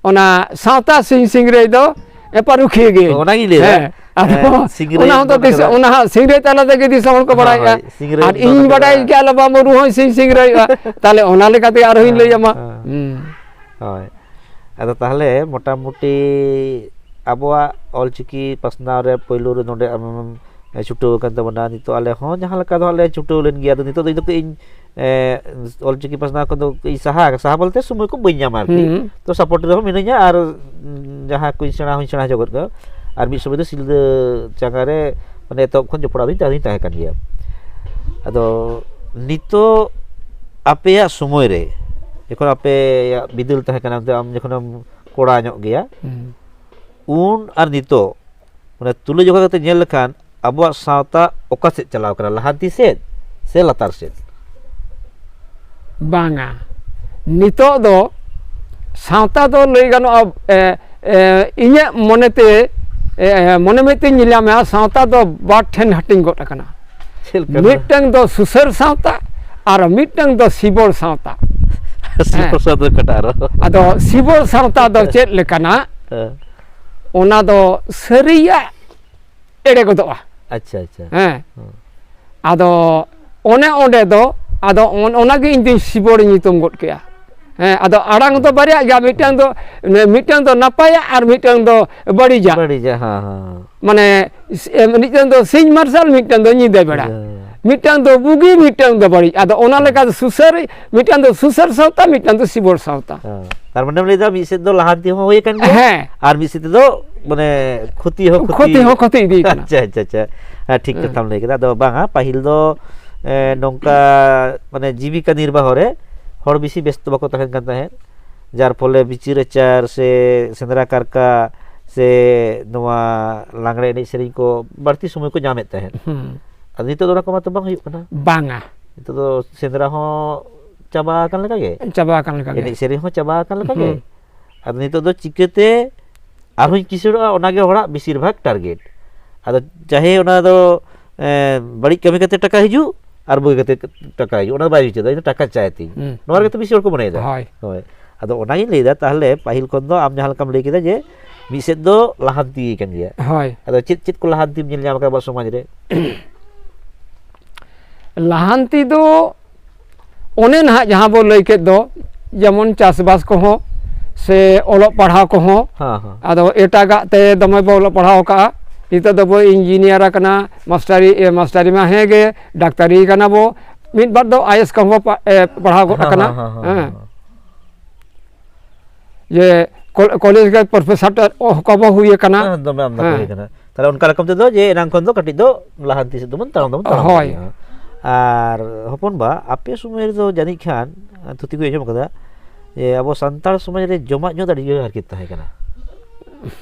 ᱚᱱᱟ ᱥᱟᱶᱛᱟ ᱥᱤᱧ ᱥᱤᱝᱨᱟᱹᱭ ᱫᱚ, ᱮ, ᱯᱟᱹᱨᱩᱠᱷᱤᱭᱟᱹ ᱜᱮ᱾ ᱚᱱᱟᱜᱤᱧ ᱞᱟᱹᱭᱫᱟ᱾ ᱦᱮᱸ᱾ ᱟᱫᱚ ᱦᱮᱸ, ᱥᱤᱝᱨᱟᱹᱭ ᱚᱱᱟ ᱦᱚᱸᱛᱚ ᱫᱚ ᱫᱤᱥᱟᱹ-, ᱠᱟᱛᱷᱟ᱾ ᱚᱱᱟ ᱦᱚᱸ ᱥᱤᱝᱨᱟᱹᱭ ᱛᱟᱞᱟ ᱛᱮᱜᱮ ᱫᱤᱥᱚᱢ ᱦᱚᱲ ᱠᱚ ᱦᱳᱭ, ᱵᱟᱲᱟᱭᱮᱫᱼᱟ᱾ ᱦᱳᱭ, ᱥᱤᱝᱨᱟᱹᱭ ᱟᱨ ᱫᱚ ᱤᱧ ᱠᱟᱛᱷᱟ᱾ ᱵᱟᱰᱟᱭ ᱜᱮᱭᱟ, ᱟᱞᱮ ᱵᱟᱹᱵᱩ ᱦᱚᱸᱭ ᱥᱤᱧ ᱥᱤᱝᱨᱟᱹᱭᱚᱜᱼᱟ᱾ ᱛᱟᱦᱞᱮ ᱚᱱᱟ ᱞᱮᱠᱟᱛᱮ ᱟᱨᱦᱚᱸᱧ ᱦᱮᱸ, ᱞᱟᱹᱭ ᱟᱢᱟ᱾ ᱦᱮᱸ᱾ ᱦᱩᱸ᱾ ᱦᱳᱭ᱾ ᱟᱫᱚ ᱛᱟᱦᱞᱮ ᱢᱚᱴᱟᱢᱩᱴᱤ ᱟᱵᱚᱣᱟᱜ ᱚᱞᱪᱤᱠᱤ ᱯᱟᱥᱱᱟᱣ ᱨᱮ ᱯᱳᱭᱞᱳ ᱨᱮ ᱱᱚᱰᱮ ᱟᱢᱮᱢ ᱪᱷᱩᱴᱟᱹᱣ ᱟᱠᱟᱱ ᱛᱟᱵᱚᱱᱟ᱾ ᱱᱤᱛᱚᱜ ᱟᱞᱮ ᱦᱚᱸ ᱡᱟᱦᱟᱸ ᱞᱮᱠᱟ ᱫᱚ ᱦᱟᱸᱜ ᱞᱮ ᱪᱷᱩᱴᱟᱹᱣ ᱞᱮᱱ ᱜᱮᱭᱟ᱾ ᱟᱫᱚ ᱱᱤᱛᱚᱜ ᱫᱚ ᱤᱧ ᱫᱚ ᱠᱟᱹᱡ ᱤᱧ, ᱮ, ᱚᱞᱪᱤᱠᱤ ᱯᱟᱥᱱᱟᱣ ᱠᱷᱚᱱ ᱫᱚ ᱠᱟᱹᱡ ᱤᱧ ᱥᱟᱦᱟ, ᱥᱟᱦᱟ ᱵᱚᱞᱛᱮ ᱥᱚᱢᱚᱭ ᱠᱚ ᱵᱟᱹᱧ ᱧᱟᱢᱟ ᱟᱨᱠᱤ᱾ ᱦᱩᱸ᱾ ᱛᱚ ᱥᱟᱯᱳᱨᱴ ᱨᱮᱦᱚᱸ ᱢᱤᱱᱟᱹᱧᱟ ᱟᱨ, ᱩᱸ, ᱡᱟᱦᱟᱸ ᱠᱚᱧ ᱥᱮᱬᱟ ᱦᱚᱸᱧ ᱥᱮᱬᱟ ᱦᱚᱪᱚ ᱜᱚᱫ ᱠᱚᱣᱟ᱾ ᱟᱨ ᱢᱤᱫ ᱥᱚᱢᱚᱭ ᱫᱚ ᱥᱤᱞᱫᱟᱹ ᱪᱟᱸᱜᱟ ᱨᱮ ᱢᱟᱱᱮ ᱮᱛᱚᱦᱚᱵ ᱠᱷᱚᱱ ᱡᱚᱯᱲᱟᱣ ᱫᱚᱧ ᱛᱟᱦᱮᱸ, ᱫᱚᱧ ᱛᱟᱦᱮᱸ ᱠᱟᱱ ᱜᱮᱭᱟ᱾ ᱟᱫᱚ ᱱᱤᱛᱚᱜ ᱟᱯᱮᱭᱟᱜ ᱥᱚᱢᱚᱭ ᱨᱮ, ᱡᱚᱠᱷᱚᱱ ᱟᱯᱮᱭᱟᱜ ᱵᱤᱫᱟᱹᱞ ᱛᱟᱦᱮᱸ ᱠᱟᱱᱟ, ᱟᱢ ᱡᱚᱠᱷᱚᱱᱮᱢ ᱠᱚᱲᱟ ᱧᱚᱜ ᱜᱮᱭᱟ, ᱦᱩᱸ᱾ ᱩᱱ ᱟᱨ ᱱᱤᱛᱚᱜ, ᱢᱟᱱᱮ, ᱛᱩᱞᱟᱹ ᱡᱚᱠᱷᱟ ᱠᱟᱛᱮ ᱧᱮᱞ ᱞᱮᱠᱷᱟᱱ ᱟᱵᱚᱣᱟᱜ ᱥᱟᱶᱛᱟ ᱚᱠᱟ ᱥᱮᱫ ᱪᱟᱞᱟᱣ ᱠᱟᱱᱟ, ᱞᱟᱦᱟᱱᱛᱤ ᱥᱮᱫ ᱥᱮ ᱞᱟᱛᱟᱨ ᱥᱮᱫ? ᱵᱟᱝᱟ, ᱱᱤᱛᱚᱜ ᱫᱚ ᱥᱟᱶᱛᱟ ᱫᱚ ᱞᱟᱹᱭ ᱜᱟᱱᱚᱜᱼᱟ, ᱮ, ᱮ, ᱤᱧᱟᱹᱜ ᱢᱚᱱᱮᱛᱮ, ᱮ, ᱢᱚᱱᱮ ᱢᱮᱫ ᱛᱮᱧ ᱧᱮᱞ ᱧᱟᱢᱮᱫᱼᱟ, ᱥᱟᱶᱛᱟ ᱫᱚ ᱵᱟᱨ ᱴᱷᱮᱱ ᱦᱟᱹᱴᱤᱧ ᱜᱚᱫ ᱟᱠᱟᱱᱟ᱾ ᱪᱮᱫ ᱞᱮᱠᱟ? ᱢᱤᱫᱴᱟᱝ ᱫᱚ ᱥᱩᱥᱟᱹᱨ ᱥᱟᱶᱛᱟ ᱟᱨ ᱢᱤᱫᱴᱟᱝ ᱫᱚ ᱥᱤᱵᱚᱲ ᱥᱟᱶᱛᱟ᱾ ᱥᱤᱵᱚᱲ ᱦᱮᱸ᱾ ᱥᱟᱶᱛᱟ ᱚᱠᱟᱴᱟᱜ ᱟᱨᱚ? ᱟᱫᱚ ᱥᱤᱵᱚᱲ ᱥᱟᱶᱛᱟ ᱫᱚ ᱪᱮᱫ ᱞᱮᱠᱟᱱᱟ? ᱦᱮᱸ᱾ ᱚᱱᱟ ᱫᱚ ᱥᱟᱹᱨᱤᱭᱟᱜ ᱮᱲᱮ ᱜᱚᱫᱚᱜᱼᱟ᱾ ᱟᱪᱪᱷᱟ, ᱟᱪᱪᱷᱟ᱾ ᱦᱮᱸ᱾ ᱦᱮᱸ᱾ ᱟᱫᱚ ᱚᱱᱮ ᱚᱸᱰᱮ ᱫᱚ, ᱟᱫᱚ ᱚᱱ-, ᱚᱱᱟᱜᱮ ᱤᱧ ᱫᱚᱧ ᱥᱤᱵᱚᱲ ᱧᱩᱛᱩᱢ ᱜᱚᱫ ᱠᱮᱜᱼᱟ᱾ ᱦᱮᱸ, ᱟᱫᱚ ᱟᱲᱟᱝ ᱫᱚ ᱵᱟᱨᱭᱟᱜ ᱜᱮᱭᱟ, ᱢᱤᱫᱴᱟᱝ ᱫᱚ, ᱢᱤᱫᱴᱟᱝ ᱫᱚ ᱱᱟᱯᱟᱭᱟ ᱟᱨ ᱢᱤᱫᱴᱟᱝ ᱫᱚ ᱵᱟᱹᱲᱤᱡᱟ᱾ ᱵᱟᱹᱲᱤᱡᱟ, ᱦᱮᱸ, ᱦᱮᱸ, ᱦᱮᱸ᱾ ᱢᱟᱱᱮ, ᱢᱤᱫᱴᱟᱝ ᱫᱚ ᱥᱤᱧ ᱢᱟᱨᱥᱟᱞ, ᱢᱤᱫᱴᱟᱝ ᱫᱚ ᱧᱤᱫᱟᱹ ᱵᱮᱲᱟ᱾ ᱦᱮᱸ᱾ ᱢᱤᱫᱴᱟᱝ ᱫᱚ ᱵᱩᱜᱤ, ᱢᱤᱫᱴᱟᱝ ᱫᱚ ᱵᱟᱹᱲᱤᱡ᱾ ᱟᱫᱚ ᱚᱱᱟ ᱞᱮᱠᱟ ᱥᱩᱥᱟᱹᱨ, ᱢᱤᱫᱴᱟᱝ ᱫᱚ ᱥᱩᱥᱟᱹᱨ ᱥᱟᱶᱛᱟ, ᱢᱤᱫᱴᱟᱝ ᱫᱚ ᱥᱤᱵᱚᱲ ᱥᱟᱶᱛᱟ᱾ ᱦᱮᱸ᱾ ᱛᱟᱨ ᱢᱟᱱᱮᱢ ᱞᱟᱹᱭᱫᱟ ᱢᱤᱫ ᱥᱮᱫ ᱫᱚ ᱞᱟᱦᱟᱱᱛᱤ ᱦᱚᱸ ᱦᱩᱭ ᱟᱠᱟᱱ ᱜᱮᱭᱟ, ᱦᱮᱸ᱾ ᱟᱨ ᱢᱤᱫ ᱥᱮᱫ ᱛᱮᱫᱚ ᱢᱟᱱᱮ ᱠᱷᱚᱛᱤ ᱦᱚᱸ ᱠᱷᱚᱛᱤ᱾ ᱠᱷᱚᱛᱤ ᱦᱚᱸ ᱠᱷᱚᱛᱤ ᱤᱫᱤ ᱠᱟᱱᱟ᱾ ᱟᱪᱪᱷᱟ, ᱟᱪᱪᱷᱟ, ᱟᱪᱪᱷᱟ᱾ ᱦᱮᱸ, ᱴᱷᱤᱠ ᱦᱮᱸ᱾ ᱠᱟᱛᱷᱟᱢ ᱞᱟᱹᱭ ᱠᱮᱫᱟ᱾ ᱟᱫᱚ ᱵᱟᱝᱟ, ᱯᱟᱹᱦᱤᱞ ᱫᱚ, ᱮ, ᱱᱚᱝᱠᱟ ᱢᱟᱱᱮ ᱡᱤᱵᱤᱠᱟ ᱱᱤᱨᱵᱟᱦᱚ ᱨᱮ ᱦᱚᱲ ᱵᱮᱥᱤ ᱵᱮᱥᱛᱚ ᱵᱟᱠᱚ ᱛᱟᱦᱮᱱ ᱠᱟᱱ ᱛᱟᱦᱮᱸᱫ, ᱡᱟᱨ ᱯᱷᱚᱞᱮ ᱵᱤᱪᱟᱹᱨ ᱟᱪᱟᱨ ᱥᱮ ᱥᱮᱸᱫᱽᱨᱟ ᱠᱟᱨᱠᱟ ᱥᱮ ᱱᱚᱣᱟ ᱞᱟᱜᱽᱬᱮ ᱮᱱᱮᱡ ᱥᱮᱨᱮᱧ ᱠᱚ ᱵᱟᱹᱲᱛᱤ ᱥᱚᱢᱚᱭ ᱠᱚ ᱧᱟᱢᱮᱫ ᱛᱟᱦᱮᱸᱫ᱾ ᱦᱩᱸ᱾ ᱟᱫᱚ ᱱᱤᱛᱚᱜ ᱫᱚ ᱚᱱᱟ ᱠᱚ ᱢᱟᱛᱚ ᱵᱟᱝ ᱦᱩᱭᱩᱜ ᱠᱟᱱᱟ᱾ ᱵᱟᱝᱟ᱾ ᱱᱤᱛᱚᱜ ᱫᱚ ᱥᱮᱸᱫᱽᱨᱟ ᱦᱚᱸ ᱪᱟᱵᱟ ᱟᱠᱟᱱ ᱞᱮᱠᱟᱜᱮ᱾ ᱪᱟᱵᱟ ᱟᱠᱟᱱ ᱞᱮᱠᱟᱜᱮ᱾ ᱮᱱᱮᱡ ᱥᱮᱨᱮᱧ ᱦᱚᱸ ᱪᱟᱵᱟ ᱟᱠᱟᱱ ᱞᱮᱠᱟᱜᱮ᱾ ᱦᱩᱸ᱾ ᱟᱫᱚ ᱱᱤᱛᱚᱜ ᱫᱚ ᱪᱤᱠᱟᱹᱛᱮ ᱟᱨᱦᱚᱸᱧ ᱠᱤᱥᱟᱹᱬᱚᱜᱼᱟ, ᱚᱱᱟᱜᱮ ᱦᱚᱲᱟᱜ ᱵᱮᱥᱤᱨ ᱵᱷᱟᱜᱽ target᱾ ᱟᱫᱚ ᱪᱟᱦᱮ ᱚᱱᱟ ᱫᱚ, ᱮ, ᱵᱟᱹᱲᱤᱡ ᱠᱟᱹᱢᱤ ᱠᱟᱛᱮ ᱴᱟᱠᱟ ᱦᱤᱡᱩᱜ ᱟᱨ ᱵᱩᱜᱤ ᱠᱟᱛᱮ ᱴᱟᱠᱟ ᱦᱤᱡᱩᱜ, ᱚᱱᱟ ᱫᱚ ᱵᱟᱭ ᱵᱤᱪᱟᱹᱨ ᱫᱟ, ᱤᱧ ᱫᱚ ᱴᱟᱠᱟ ᱪᱟᱭ ᱛᱤᱧ᱾ ᱦᱩᱸ᱾ ᱱᱚᱣᱟ ᱨᱮᱜᱮ ᱛᱚ ᱵᱮᱥᱤ ᱦᱚᱲ ᱠᱚ ᱢᱚᱱᱮᱭᱮᱫᱟ᱾ ᱦᱳᱭ᱾ ᱦᱳᱭ᱾ ᱟᱫᱚ ᱚᱱᱟᱜᱤᱧ ᱞᱟᱹᱭᱫᱟ, ᱛᱟᱦᱞᱮ ᱯᱟᱹᱦᱤᱞ ᱠᱷᱚᱱ ᱫᱚ ᱟᱢ ᱡᱟᱦᱟᱸ ᱞᱮᱠᱟᱢ ᱞᱟᱹᱭ ᱠᱮᱫᱟ ᱡᱮ ᱢᱤᱫ ᱥᱮᱫ ᱫᱚ ᱞᱟᱦᱟᱱᱛᱤ ᱠᱟᱱ ᱜᱮᱭᱟ᱾ ᱦᱳᱭ᱾ ᱟᱫᱚ ᱪᱮᱫ ᱪᱮᱫ ᱠᱚ ᱞᱟᱦᱟᱱᱛᱤᱢ ᱧᱮᱞ ᱧᱟᱢ ᱟᱠᱟᱫᱟ ᱟᱵᱚᱣᱟᱜ ᱥᱚᱢᱟᱡᱽ ᱨᱮ? ᱞᱟᱦᱟᱱᱛᱤ ᱫᱚ ᱚᱱᱮ ᱱᱟᱦᱟᱜ ᱡᱟᱦᱟᱸ ᱵᱚ ᱞᱟᱹᱭ ᱠᱮᱫ ᱫᱚ, ᱡᱮᱢᱚᱱ ᱪᱟᱥᱵᱟᱥ ᱠᱚᱦᱚᱸ ᱥᱮ ᱚᱞᱚᱜ ᱯᱟᱲᱦᱟᱣ ᱠᱚᱦᱚᱸ᱾ ᱦᱮᱸ, ᱦᱮᱸ᱾ ᱟᱫᱚ ᱮᱴᱟᱜᱟᱜ ᱛᱮ ᱫᱚᱢᱮ ᱵᱚ ᱚᱞᱚᱜ ᱯᱟᱲᱦᱟᱣ ᱠᱟᱜᱼᱟ᱾ ᱱᱤᱛᱚᱜ ᱫᱚᱵᱚ ᱤᱧᱡᱤᱱᱤᱭᱟᱨ ᱟᱠᱟᱱᱟ, ᱢᱟᱥᱴᱟᱨᱤ, ᱮ, ᱢᱟᱥᱴᱟᱨᱤ ᱢᱟ ᱦᱮᱸ ᱜᱮ, ᱰᱟᱠᱛᱟᱨᱤ ᱠᱟᱱᱟ ᱵᱚ, ᱢᱤᱫ ᱵᱟᱨ ᱫᱚ ᱟᱭᱮᱥ ᱠᱚᱦᱚᱸ ᱵᱚ ᱯᱟ-, ᱮ, ᱯᱟᱲᱦᱟᱣ ᱜᱚᱫ ᱦᱮᱸ, ᱟᱠᱟᱱᱟ᱾ ᱦᱮᱸ, ᱦᱮᱸ, ᱦᱮᱸ, ᱦᱮᱸ᱾ ᱦᱮᱸ᱾ ᱡᱮ ᱠᱚ-, ᱠᱚᱞᱮᱡᱽ ᱨᱮ ᱯᱨᱚᱯᱷᱮᱥᱟᱨ ᱴᱟᱜ ᱠᱚᱵᱚ ᱦᱩᱭ ᱟᱠᱟᱱᱟ᱾ ᱦᱮᱸ, ᱫᱚᱢᱮ ᱟᱢᱫᱟ ᱠᱚ ᱦᱮᱸ᱾ ᱦᱩᱭ ᱟᱠᱟᱱᱟ᱾ ᱛᱟᱦᱞᱮ ᱚᱱᱠᱟ ᱨᱚᱠᱚᱢ ᱛᱮᱫᱚ ᱡᱮ ᱮᱱᱟᱝ ᱠᱷᱚᱱ ᱫᱚ ᱠᱟᱹᱴᱤᱡ ᱫᱚ ᱞᱟᱦᱟᱱᱛᱤ ᱥᱮᱫ ᱫᱚᱵᱚᱱ ᱛᱟᱲᱟᱢ ᱫᱚᱵᱚᱱ ᱛᱟᱲᱟᱢ ᱦᱳᱭ᱾ ᱜᱮᱭᱟ᱾ ᱟᱨ ᱦᱚᱯᱚᱱ ᱵᱟ, ᱟᱯᱮ ᱥᱚᱢᱚᱭ ᱨᱮᱫᱚ ᱡᱟᱹᱱᱤᱡ ᱠᱷᱟᱱ ᱛᱷᱩᱛᱤ ᱠᱚ ᱟᱸᱡᱚᱢ ᱠᱟᱫᱟ ᱡᱮ ᱟᱵᱚ ᱥᱟᱱᱛᱟᱲ ᱥᱚᱢᱟᱡᱽ ᱨᱮ ᱡᱚᱢᱟᱜ ᱧᱩᱣᱟᱜ ᱫᱚ ᱟᱹᱰᱤ ᱡᱳᱨ ᱦᱟᱨᱠᱮᱛ ᱛᱟᱦᱮᱸ ᱠᱟᱱᱟ᱾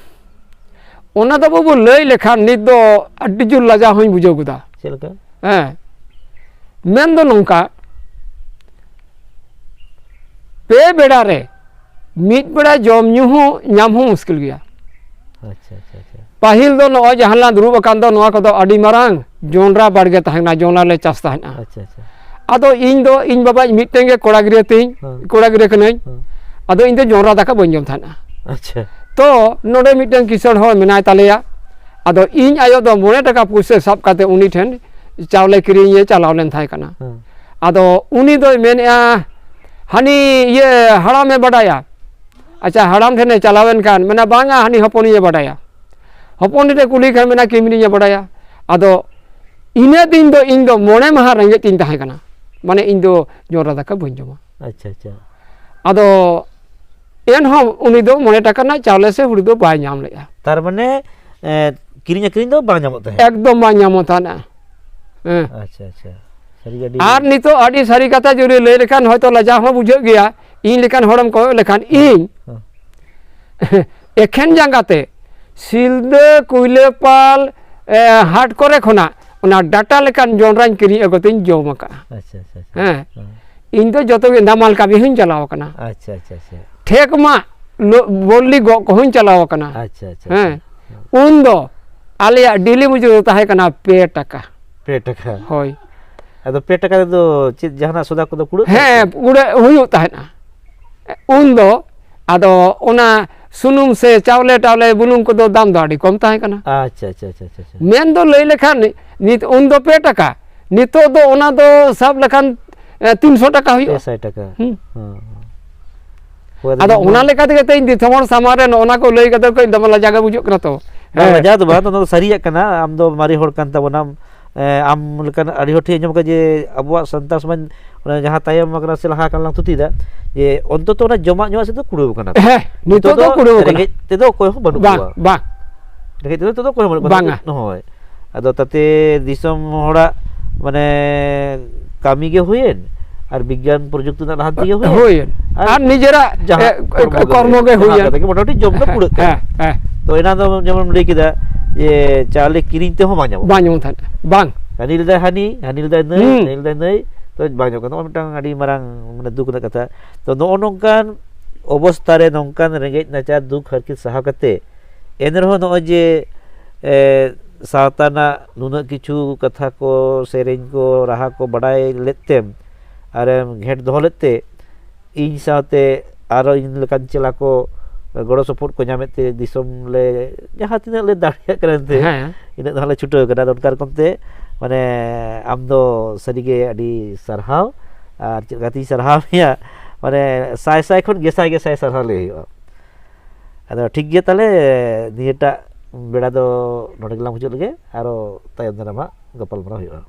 ᱚᱱᱟ ᱫᱚ ᱵᱟᱹᱵᱩ ᱞᱟᱹᱭ ᱞᱮᱠᱷᱟᱱ ᱱᱤᱛ ᱫᱚ ᱟᱹᱰᱤ ᱡᱳᱨ ᱞᱟᱡᱟᱣ ᱦᱚᱸᱧ ᱵᱩᱡᱷᱟᱹᱣ ᱜᱚᱫᱟ᱾ ᱪᱮᱫ ᱞᱮᱠᱟ? ᱦᱮᱸ᱾ ᱢᱮᱱ ᱫᱚ ᱱᱚᱝᱠᱟ, ᱯᱮ ᱵᱮᱲᱟ ᱨᱮ ᱢᱤᱫ ᱵᱮᱲᱟ ᱡᱚᱢ ᱧᱩ ᱦᱚᱸ ᱧᱟᱢ ᱦᱚᱸ ᱢᱩᱥᱠᱤᱞ ᱜᱮᱭᱟ᱾ ᱟᱪᱪᱷᱟ, ᱟᱪᱪᱷᱟ, ᱟᱪᱪᱷᱟ᱾ ᱯᱟᱹᱦᱤᱞ ᱫᱚ ᱱᱚᱜᱼᱚᱭ ᱡᱟᱦᱟᱸ ᱞᱟᱝ ᱫᱩᱲᱩᱵ ᱟᱠᱟᱱ ᱫᱚ, ᱱᱚᱣᱟ ᱠᱚᱫᱚ ᱟᱹᱰᱤ ᱢᱟᱨᱟᱝ ᱡᱚᱱᱰᱨᱟ ᱵᱟᱲᱜᱮ ᱛᱟᱦᱮᱸ ᱠᱟᱱᱟ, ᱡᱚᱱᱰᱨᱟ ᱞᱮ ᱪᱟᱥ ᱛᱟᱦᱮᱸᱫᱼᱟ᱾ ᱟᱪᱪᱷᱟ, ᱟᱪᱪᱷᱟ᱾ ᱟᱫᱚ ᱤᱧ ᱫᱚ, ᱤᱧ ᱵᱟᱵᱟ ᱢᱤᱫᱴᱮᱱ ᱜᱮ ᱠᱚᱲᱟ ᱜᱤᱫᱽᱨᱟᱹ ᱛᱤᱧ, ᱦᱮᱸ᱾ ᱠᱚᱲᱟ ᱜᱤᱫᱽᱨᱟᱹ ᱠᱟᱹᱱᱟᱹᱧ᱾ ᱦᱮᱸ᱾ ᱟᱫᱚ ᱤᱧ ᱫᱚ ᱡᱚᱱᱰᱨᱟ ᱫᱟᱠᱟ ᱵᱟᱹᱧ ᱡᱚᱢ ᱛᱟᱦᱮᱸᱫᱼᱟ᱾ ᱟᱪᱪᱷᱟ᱾ ᱛᱚ ᱱᱚᱰᱮ ᱢᱤᱫᱴᱮᱱ ᱠᱤᱥᱟᱹᱬ ᱦᱚᱲ ᱢᱮᱱᱟᱭ ᱛᱟᱞᱮᱭᱟ, ᱟᱫᱚ ᱤᱧ ᱟᱭᱳ ᱫᱚ ᱢᱚᱬᱮ ᱴᱟᱠᱟ ᱯᱩᱭᱥᱟᱹ ᱥᱟᱵ ᱠᱟᱛᱮ ᱩᱱᱤ ᱴᱷᱮᱱ ᱪᱟᱣᱞᱮ ᱠᱤᱨᱤᱧᱮ ᱪᱟᱞᱟᱣ ᱞᱮᱱ ᱛᱟᱦᱮᱸ ᱠᱟᱱᱟ᱾ ᱦᱮᱸ᱾ ᱟᱫᱚ ᱩᱱᱤ ᱫᱚᱭ ᱢᱮᱱᱮᱫᱼᱟ, ᱦᱟᱹᱱᱤ ᱤᱭᱟᱹ ᱦᱟᱲᱟᱢᱮ ᱵᱟᱰᱟᱭᱟ᱾ ᱟᱪᱪᱷᱟ, ᱦᱟᱲᱟᱢ ᱴᱷᱮᱱᱮ ᱪᱟᱞᱟᱣᱮᱱ ᱠᱷᱟᱱ ᱢᱮᱱᱟ, "ᱵᱟᱝᱟ, ᱦᱟᱹᱱᱤ ᱦᱚᱯᱚᱱᱤᱧᱮ ᱵᱟᱰᱟᱭᱟ᱾" ᱦᱚᱯᱚᱱ ᱴᱷᱮᱱᱮ ᱠᱩᱞᱤ ᱠᱷᱟᱱ ᱢᱮᱱᱟ, "ᱠᱤᱢᱤᱱᱤᱧᱮ ᱵᱟᱰᱟᱭᱟ᱾" ᱟᱫᱚ ᱤᱱᱟᱹ ᱫᱤᱱ ᱫᱚ ᱤᱧ ᱫᱚ ᱢᱚᱬᱮ ᱢᱟᱦᱟ ᱨᱮᱸᱜᱮᱡ ᱛᱤᱧ ᱛᱟᱦᱮᱸ ᱠᱟᱱᱟ᱾ ᱢᱟᱱᱮ ᱤᱧ ᱫᱚ ᱡᱚᱱᱰᱨᱟ ᱫᱟᱠᱟ ᱵᱟᱹᱧ ᱡᱚᱢᱟ᱾ ᱟᱪᱪᱷᱟ ᱟᱪᱪᱷᱟ᱾ ᱟᱫᱚ ᱮᱱᱦᱚᱸ ᱩᱱᱤ ᱫᱚ ᱢᱚᱬᱮ ᱴᱟᱠᱟ ᱨᱮᱱᱟᱜ ᱪᱟᱣᱞᱮ ᱥᱮ ᱦᱩᱲᱩ ᱫᱚ ᱵᱟᱭ ᱧᱟᱢ ᱞᱮᱫᱼᱟ᱾ ᱛᱟᱨ ᱢᱟᱱᱮ ᱮ, ᱠᱤᱨᱤᱧ ᱟᱹᱠᱷᱨᱤᱧ ᱫᱚ ᱵᱟᱝ ᱧᱟᱢᱚᱜ ᱛᱟᱦᱮᱸᱫ? ᱮᱠᱫᱚᱢ ᱵᱟᱝ ᱧᱟᱢᱚᱜ ᱛᱟᱦᱮᱱᱟ᱾ ᱦᱮᱸ᱾ ᱟᱪᱪᱷᱟ ᱟᱪᱪᱷᱟ᱾ ᱥᱟᱹᱨᱤᱜᱮ ᱟᱹᱰᱤ ᱟᱨ ᱱᱤᱛᱚᱜ ᱟᱹᱰᱤ ᱥᱟᱹᱨᱤ ᱠᱟᱛᱷᱟ ᱡᱩᱫᱤ ᱞᱟᱹᱭ ᱞᱮᱠᱷᱟᱱ ᱦᱚᱭᱛᱳ ᱞᱟᱡᱟᱣ ᱦᱚᱸ ᱵᱩᱡᱷᱟᱹᱜ ᱜᱮᱭᱟ, ᱤᱧ ᱞᱮᱠᱟᱱ ᱦᱚᱲᱮᱢ ᱠᱚᱭᱚᱜ ᱞᱮᱠᱷᱟᱱ ᱤᱧ ᱦᱮᱸ᱾ ᱮᱠᱷᱮᱱ ᱡᱟᱸᱜᱟ ᱛᱮ ᱥᱤᱞᱫᱟᱹ ᱠᱩᱭᱞᱟᱹᱯᱟᱞ ᱮ, ᱦᱟᱴ ᱠᱚᱨᱮ ᱠᱷᱚᱱᱟᱜ ᱚᱱᱟ ᱰᱟᱴᱟ ᱞᱮᱠᱟᱱ ᱡᱚᱱᱰᱨᱟᱧ ᱠᱤᱨᱤᱧ ᱟᱹᱜᱩ ᱛᱮᱧ ᱡᱚᱢ ᱟᱠᱟᱫᱼᱟ᱾ ᱟᱪᱪᱷᱟ ᱟᱪᱪᱷᱟ ᱟᱪᱪᱷᱟ᱾ ᱦᱮᱸ᱾ ᱦᱮᱸ᱾ ᱤᱧ ᱫᱚ ᱡᱚᱛᱚ ᱜᱮ ᱱᱟᱢᱟᱞ ᱠᱟᱹᱢᱤ ᱦᱚᱸᱧ ᱪᱟᱞᱟᱣ ᱟᱠᱟᱱᱟ᱾ ᱟᱪᱪᱷᱟ ᱟᱪᱪᱷᱟ ᱟᱪᱪᱷᱟ᱾ ᱴᱷᱮᱠ ᱢᱟ ᱞᱚ- ᱵᱚᱞᱞᱤ ᱜᱚᱜ ᱠᱚᱦᱚᱸᱧ ᱪᱟᱞᱟᱣ ᱟᱠᱟᱱᱟ᱾ ᱟᱪᱪᱷᱟ ᱟᱪᱪᱷᱟ ᱦᱮᱸ᱾ ᱟᱪᱪᱷᱟ᱾ ᱩᱱ ᱫᱚ ᱟᱞᱮᱭᱟᱜ ᱰᱮᱞᱤ ᱢᱚᱡᱩᱨᱤ ᱫᱚ ᱛᱟᱦᱮᱸ ᱠᱟᱱᱟ ᱯᱮ ᱴᱟᱠᱟ᱾ ᱯᱮ ᱴᱟᱠᱟ᱾ ᱦᱳᱭ᱾ ᱟᱫᱚ ᱯᱮ ᱴᱟᱠᱟ ᱨᱮᱫᱚ ᱪᱮᱫ ᱡᱟᱦᱟᱱᱟᱜ ᱥᱚᱫᱟ ᱠᱚᱫᱚ ᱠᱩᱲᱟᱹᱜ ᱠᱟᱱᱟ ᱦᱮᱸ, ᱥᱮ? ᱠᱩᱲᱟᱹ ᱦᱩᱭᱩᱜ ᱛᱟᱦᱮᱸᱫᱼᱟ᱾ ᱩᱱ ᱫᱚ ᱟᱫᱚ ᱚᱱᱟ ᱥᱩᱱᱩᱢ ᱥᱮ ᱪᱟᱣᱞᱮ ᱴᱟᱣᱞᱮ ᱵᱩᱞᱩᱝ ᱠᱚᱫᱚ ᱫᱟᱢ ᱫᱚ ᱟᱹᱰᱤ ᱠᱚᱢ ᱛᱟᱦᱮᱸ ᱠᱟᱱᱟ᱾ ᱟᱪᱪᱷᱟ ᱟᱪᱪᱷᱟ ᱟᱪᱪᱷᱟ ᱟᱪᱪᱷᱟ᱾ ᱢᱮᱱ ᱫᱚ ᱞᱟᱹᱭ ᱞᱮᱠᱷᱟᱱ ᱱᱤᱛ ᱩᱱ ᱫᱚ ᱯᱮ ᱴᱟᱠᱟ, ᱱᱤᱛᱚᱜ ᱫᱚ ᱚᱱᱟ ᱫᱚ ᱥᱟᱵ ᱞᱮᱠᱷᱟᱱ ᱮ, ᱛᱤᱱᱥᱚ ᱴᱟᱠᱟ ᱦᱩᱭᱩᱜᱼᱟ᱾ ᱯᱮ ᱥᱟᱭ ᱴᱟᱠᱟ᱾ ᱦᱩᱸ᱾ ᱦᱮᱸ, ᱦᱮᱸ᱾ ᱦᱳᱭ, ᱟᱫᱚ ᱡᱮᱢᱚᱱ ᱚᱱᱟ ᱞᱮᱠᱟ ᱛᱮᱜᱮ ᱛᱮᱦᱮᱧ ᱫᱤᱥᱚᱢ ᱦᱚᱲ ᱥᱟᱢᱟᱝ ᱨᱮ ᱱᱚᱜᱼᱚ ᱱᱟ ᱠᱚ ᱞᱟᱹᱭ ᱠᱟᱛᱮ ᱠᱟᱹᱡ ᱫᱚᱢᱮ ᱞᱟᱡᱟᱣ ᱜᱮ ᱵᱩᱡᱷᱟᱹᱜ ᱠᱟᱱᱟ ᱛᱚ᱾ ᱵᱟᱝ, ᱦᱮᱸ᱾ ᱞᱟᱡᱟᱣ ᱫᱚ ᱵᱟᱝ, ᱱᱚᱣᱟ ᱫᱚ ᱥᱟᱹᱨᱤᱭᱟᱜ ᱠᱟᱱᱟ᱾ ᱟᱢ ᱫᱚ ᱢᱟᱨᱮ ᱦᱚᱲ ᱠᱟᱱ ᱛᱟᱵᱚᱱᱟᱢ᱾ ᱮ, ᱟᱢ ᱞᱮᱠᱟᱱ ᱟᱹᱰᱤ ᱦᱚᱲ ᱴᱷᱮᱱ ᱟᱸᱡᱚᱢ ᱠᱟᱜᱼᱟ ᱡᱮ ᱟᱵᱚᱣᱟᱜ ᱥᱟᱱᱛᱟᱲ ᱥᱚᱢᱟᱡᱽ ᱚᱱᱟ ᱡᱟᱦᱟᱸ ᱛᱟᱭᱚᱢ ᱟᱠᱟᱱᱟ ᱥᱮ ᱞᱟᱦᱟ ᱟᱠᱟᱱ ᱞᱟᱝ ᱛᱷᱩᱛᱤᱭᱮᱫᱟ, ᱡᱮ ᱚᱱᱛᱚᱛᱚ ᱚᱱᱟ ᱡᱚᱢᱟᱜ ᱧᱩᱣᱟᱜ ᱥᱮᱫ ᱫᱚ ᱠᱩᱲᱟᱹᱣ ᱠᱟᱱᱟ᱾ ᱦᱮᱸ, ᱱᱤᱛᱚᱜ ᱫᱚ ᱠᱩᱲᱟᱹᱣ ᱠᱟᱱᱟ᱾ ᱨᱮᱸᱜᱮᱡ ᱛᱮᱫᱚ ᱚᱠᱚᱭ ᱦᱚᱸ ᱵᱟᱹᱱᱩᱜ ᱵᱟᱝ, ᱠᱚᱣᱟ᱾ ᱵᱟᱝ᱾ ᱨᱮᱸᱜᱮᱡ ᱛᱮᱫᱚ ᱱᱤᱛᱚᱜ ᱫᱚ ᱚᱠᱚᱭ ᱦᱚᱸ ᱵᱟᱹᱱᱩᱜ ᱠᱚᱣᱟ᱾ ᱵᱟᱝᱟ᱾ ᱦᱳᱭ᱾ ᱟᱫᱚ ᱛᱟᱛᱮ ᱫᱤᱥᱚᱢ ᱦᱚᱲᱟᱜ ᱢᱟᱱᱮ ᱠᱟᱹᱢᱤ ᱜᱮ ᱦᱩᱭᱮᱱ ᱟᱨ ᱵᱤᱜᱽᱜᱟᱱ ᱯᱨᱚᱡᱩᱠᱛᱤ ᱨᱮᱱᱟᱜ ᱞᱟᱦᱟᱱᱛᱤ ᱜᱮ ᱦᱩᱭᱮᱱ᱾ ᱦᱩᱭᱮᱱ᱾ ᱟᱨ ᱱᱤᱡᱮᱨᱟᱜ, ᱡᱟᱦᱟᱸ ᱮ, ᱠᱚᱨᱢᱚ ᱜᱮ ᱦᱩᱭᱮᱱ᱾ ᱠᱟᱛᱮ ᱜᱮ ᱢᱚᱴᱟᱢᱩᱴᱤ ᱡᱚᱢ ᱫᱚ ᱠᱩᱲᱟᱹᱜ ᱠᱟᱱᱟ᱾ ᱦᱮᱸ, ᱦᱮᱸ᱾ ᱛᱚ ᱮᱱᱟ ᱫᱚ ᱡᱮᱢᱚᱱ ᱞᱟᱹᱭ ᱠᱮᱫᱟ ᱡᱮ ᱪᱟᱣᱞᱮ ᱠᱤᱨᱤᱧ ᱛᱮᱦᱚᱸ ᱵᱟᱝ ᱧᱟᱢᱚᱜ ᱵᱟᱝ ᱧᱟᱢᱚᱜ ᱛᱟᱦᱮᱸᱫ᱾ ᱵᱟᱝ᱾ ᱦᱟᱹᱱᱤ ᱞᱟᱹᱭᱫᱟᱭ ᱦᱟᱹᱱᱤ, ᱦᱟᱹᱱᱤ ᱞᱟᱹᱭᱫᱟᱭ ᱱᱟᱹᱭ, ᱦᱩᱸ᱾ ᱱᱟᱹᱭ ᱞᱟᱹᱭᱫᱟᱭ ᱱᱟᱹᱭ, ᱛᱚ ᱵᱟᱝ ᱧᱟᱢᱚᱜ ᱠᱟᱱᱟ᱾ ᱱᱚᱣᱟ ᱢᱤᱫᱴᱟᱝ ᱟᱹᱰᱤ ᱢᱟᱨᱟᱝ ᱢᱟᱱᱮ ᱫᱩᱠ ᱨᱮᱱᱟᱜ ᱠᱟᱛᱷᱟ᱾ ᱛᱚ ᱱᱚᱜᱼᱚ ᱱᱚᱝᱠᱟᱱ ᱚᱵᱚᱥᱛᱷᱟ ᱨᱮ, ᱱᱚᱝᱠᱟᱱ ᱨᱮᱸᱜᱮᱡ ᱱᱟᱪᱟᱨ ᱫᱩᱠ ᱦᱟᱨᱠᱮᱛ ᱥᱟᱦᱟᱣ ᱠᱟᱛᱮ ᱮᱱ ᱨᱮᱦᱚᱸ ᱱᱚᱜᱼᱚᱭ ᱡᱮ, ᱮ, ᱥᱟᱶᱛᱟ ᱨᱮᱱᱟᱜ ᱱᱩᱱᱟᱹᱜ ᱠᱤᱪᱷᱩ ᱠᱟᱛᱷᱟ ᱠᱚ, ᱥᱮᱨᱮᱧ ᱠᱚ, ᱨᱟᱦᱟ ᱠᱚ ᱵᱟᱰᱟᱭ ᱞᱮᱫ ᱛᱮᱢ ᱟᱨᱮᱢ ᱜᱷᱮᱸᱴ ᱫᱚᱦᱚ ᱞᱮᱫ ᱛᱮ, ᱤᱧ ᱥᱟᱶᱛᱮ ᱟᱨᱚ ᱤᱧ ᱞᱮᱠᱟᱱ ᱪᱮᱞᱟ ᱠᱚ ᱜᱚᱲᱚ ᱥᱚᱯᱚᱦᱚᱫ ᱠᱚ ᱧᱟᱢᱮᱫ ᱛᱮ ᱫᱤᱥᱚᱢ ᱞᱮ ᱡᱟᱦᱟᱸ ᱛᱤᱱᱟᱹᱜ ᱞᱮ ᱫᱟᱲᱮᱭᱟᱜ ᱠᱟᱱᱟ ᱮᱱᱛᱮ, ᱦᱮᱸ᱾ ᱤᱱᱟᱹᱜ ᱫᱚ ᱦᱟᱸᱜ ᱞᱮ ᱪᱷᱩᱴᱟᱹᱣ ᱠᱟᱱᱟ᱾ ᱟᱫᱚ ᱚᱱᱠᱟ ᱨᱚᱠᱚᱢ ᱛᱮ ᱢᱟᱱᱮ ᱟᱢ ᱫᱚ ᱥᱟᱹᱨᱤᱜᱮ ᱟᱹᱰᱤ ᱥᱟᱨᱦᱟᱣ, ᱟᱨ ᱪᱮᱫ ᱞᱮᱠᱟᱛᱤᱧ ᱥᱟᱨᱦᱟᱣ ᱢᱮᱭᱟ, ᱢᱟᱱᱮ ᱥᱟᱭ ᱥᱟᱭ ᱠᱷᱚᱱ ᱜᱮᱥᱟᱭ ᱜᱮᱥᱟᱭ ᱥᱟᱨᱦᱟᱣ ᱞᱟᱹᱭ ᱦᱩᱭᱩᱜᱼᱟ᱾ ᱟᱫᱚ ᱴᱷᱤᱠ ᱜᱮᱭᱟ, ᱛᱟᱦᱚᱞᱮ ᱱᱤᱭᱟᱹᱴᱟᱜ ᱵᱮᱲᱟ ᱫᱚ ᱱᱚᱰᱮ ᱜᱮᱞᱟᱝ ᱢᱩᱪᱟᱹᱫ ᱞᱮᱜᱮ, ᱟᱨᱚ ᱛᱟᱭᱚᱢ ᱫᱟᱨᱟᱢ ᱦᱟᱸᱜ ᱜᱟᱯᱟᱞᱢᱟᱨᱟᱣ ᱦᱩᱭᱩᱜᱼᱟ᱾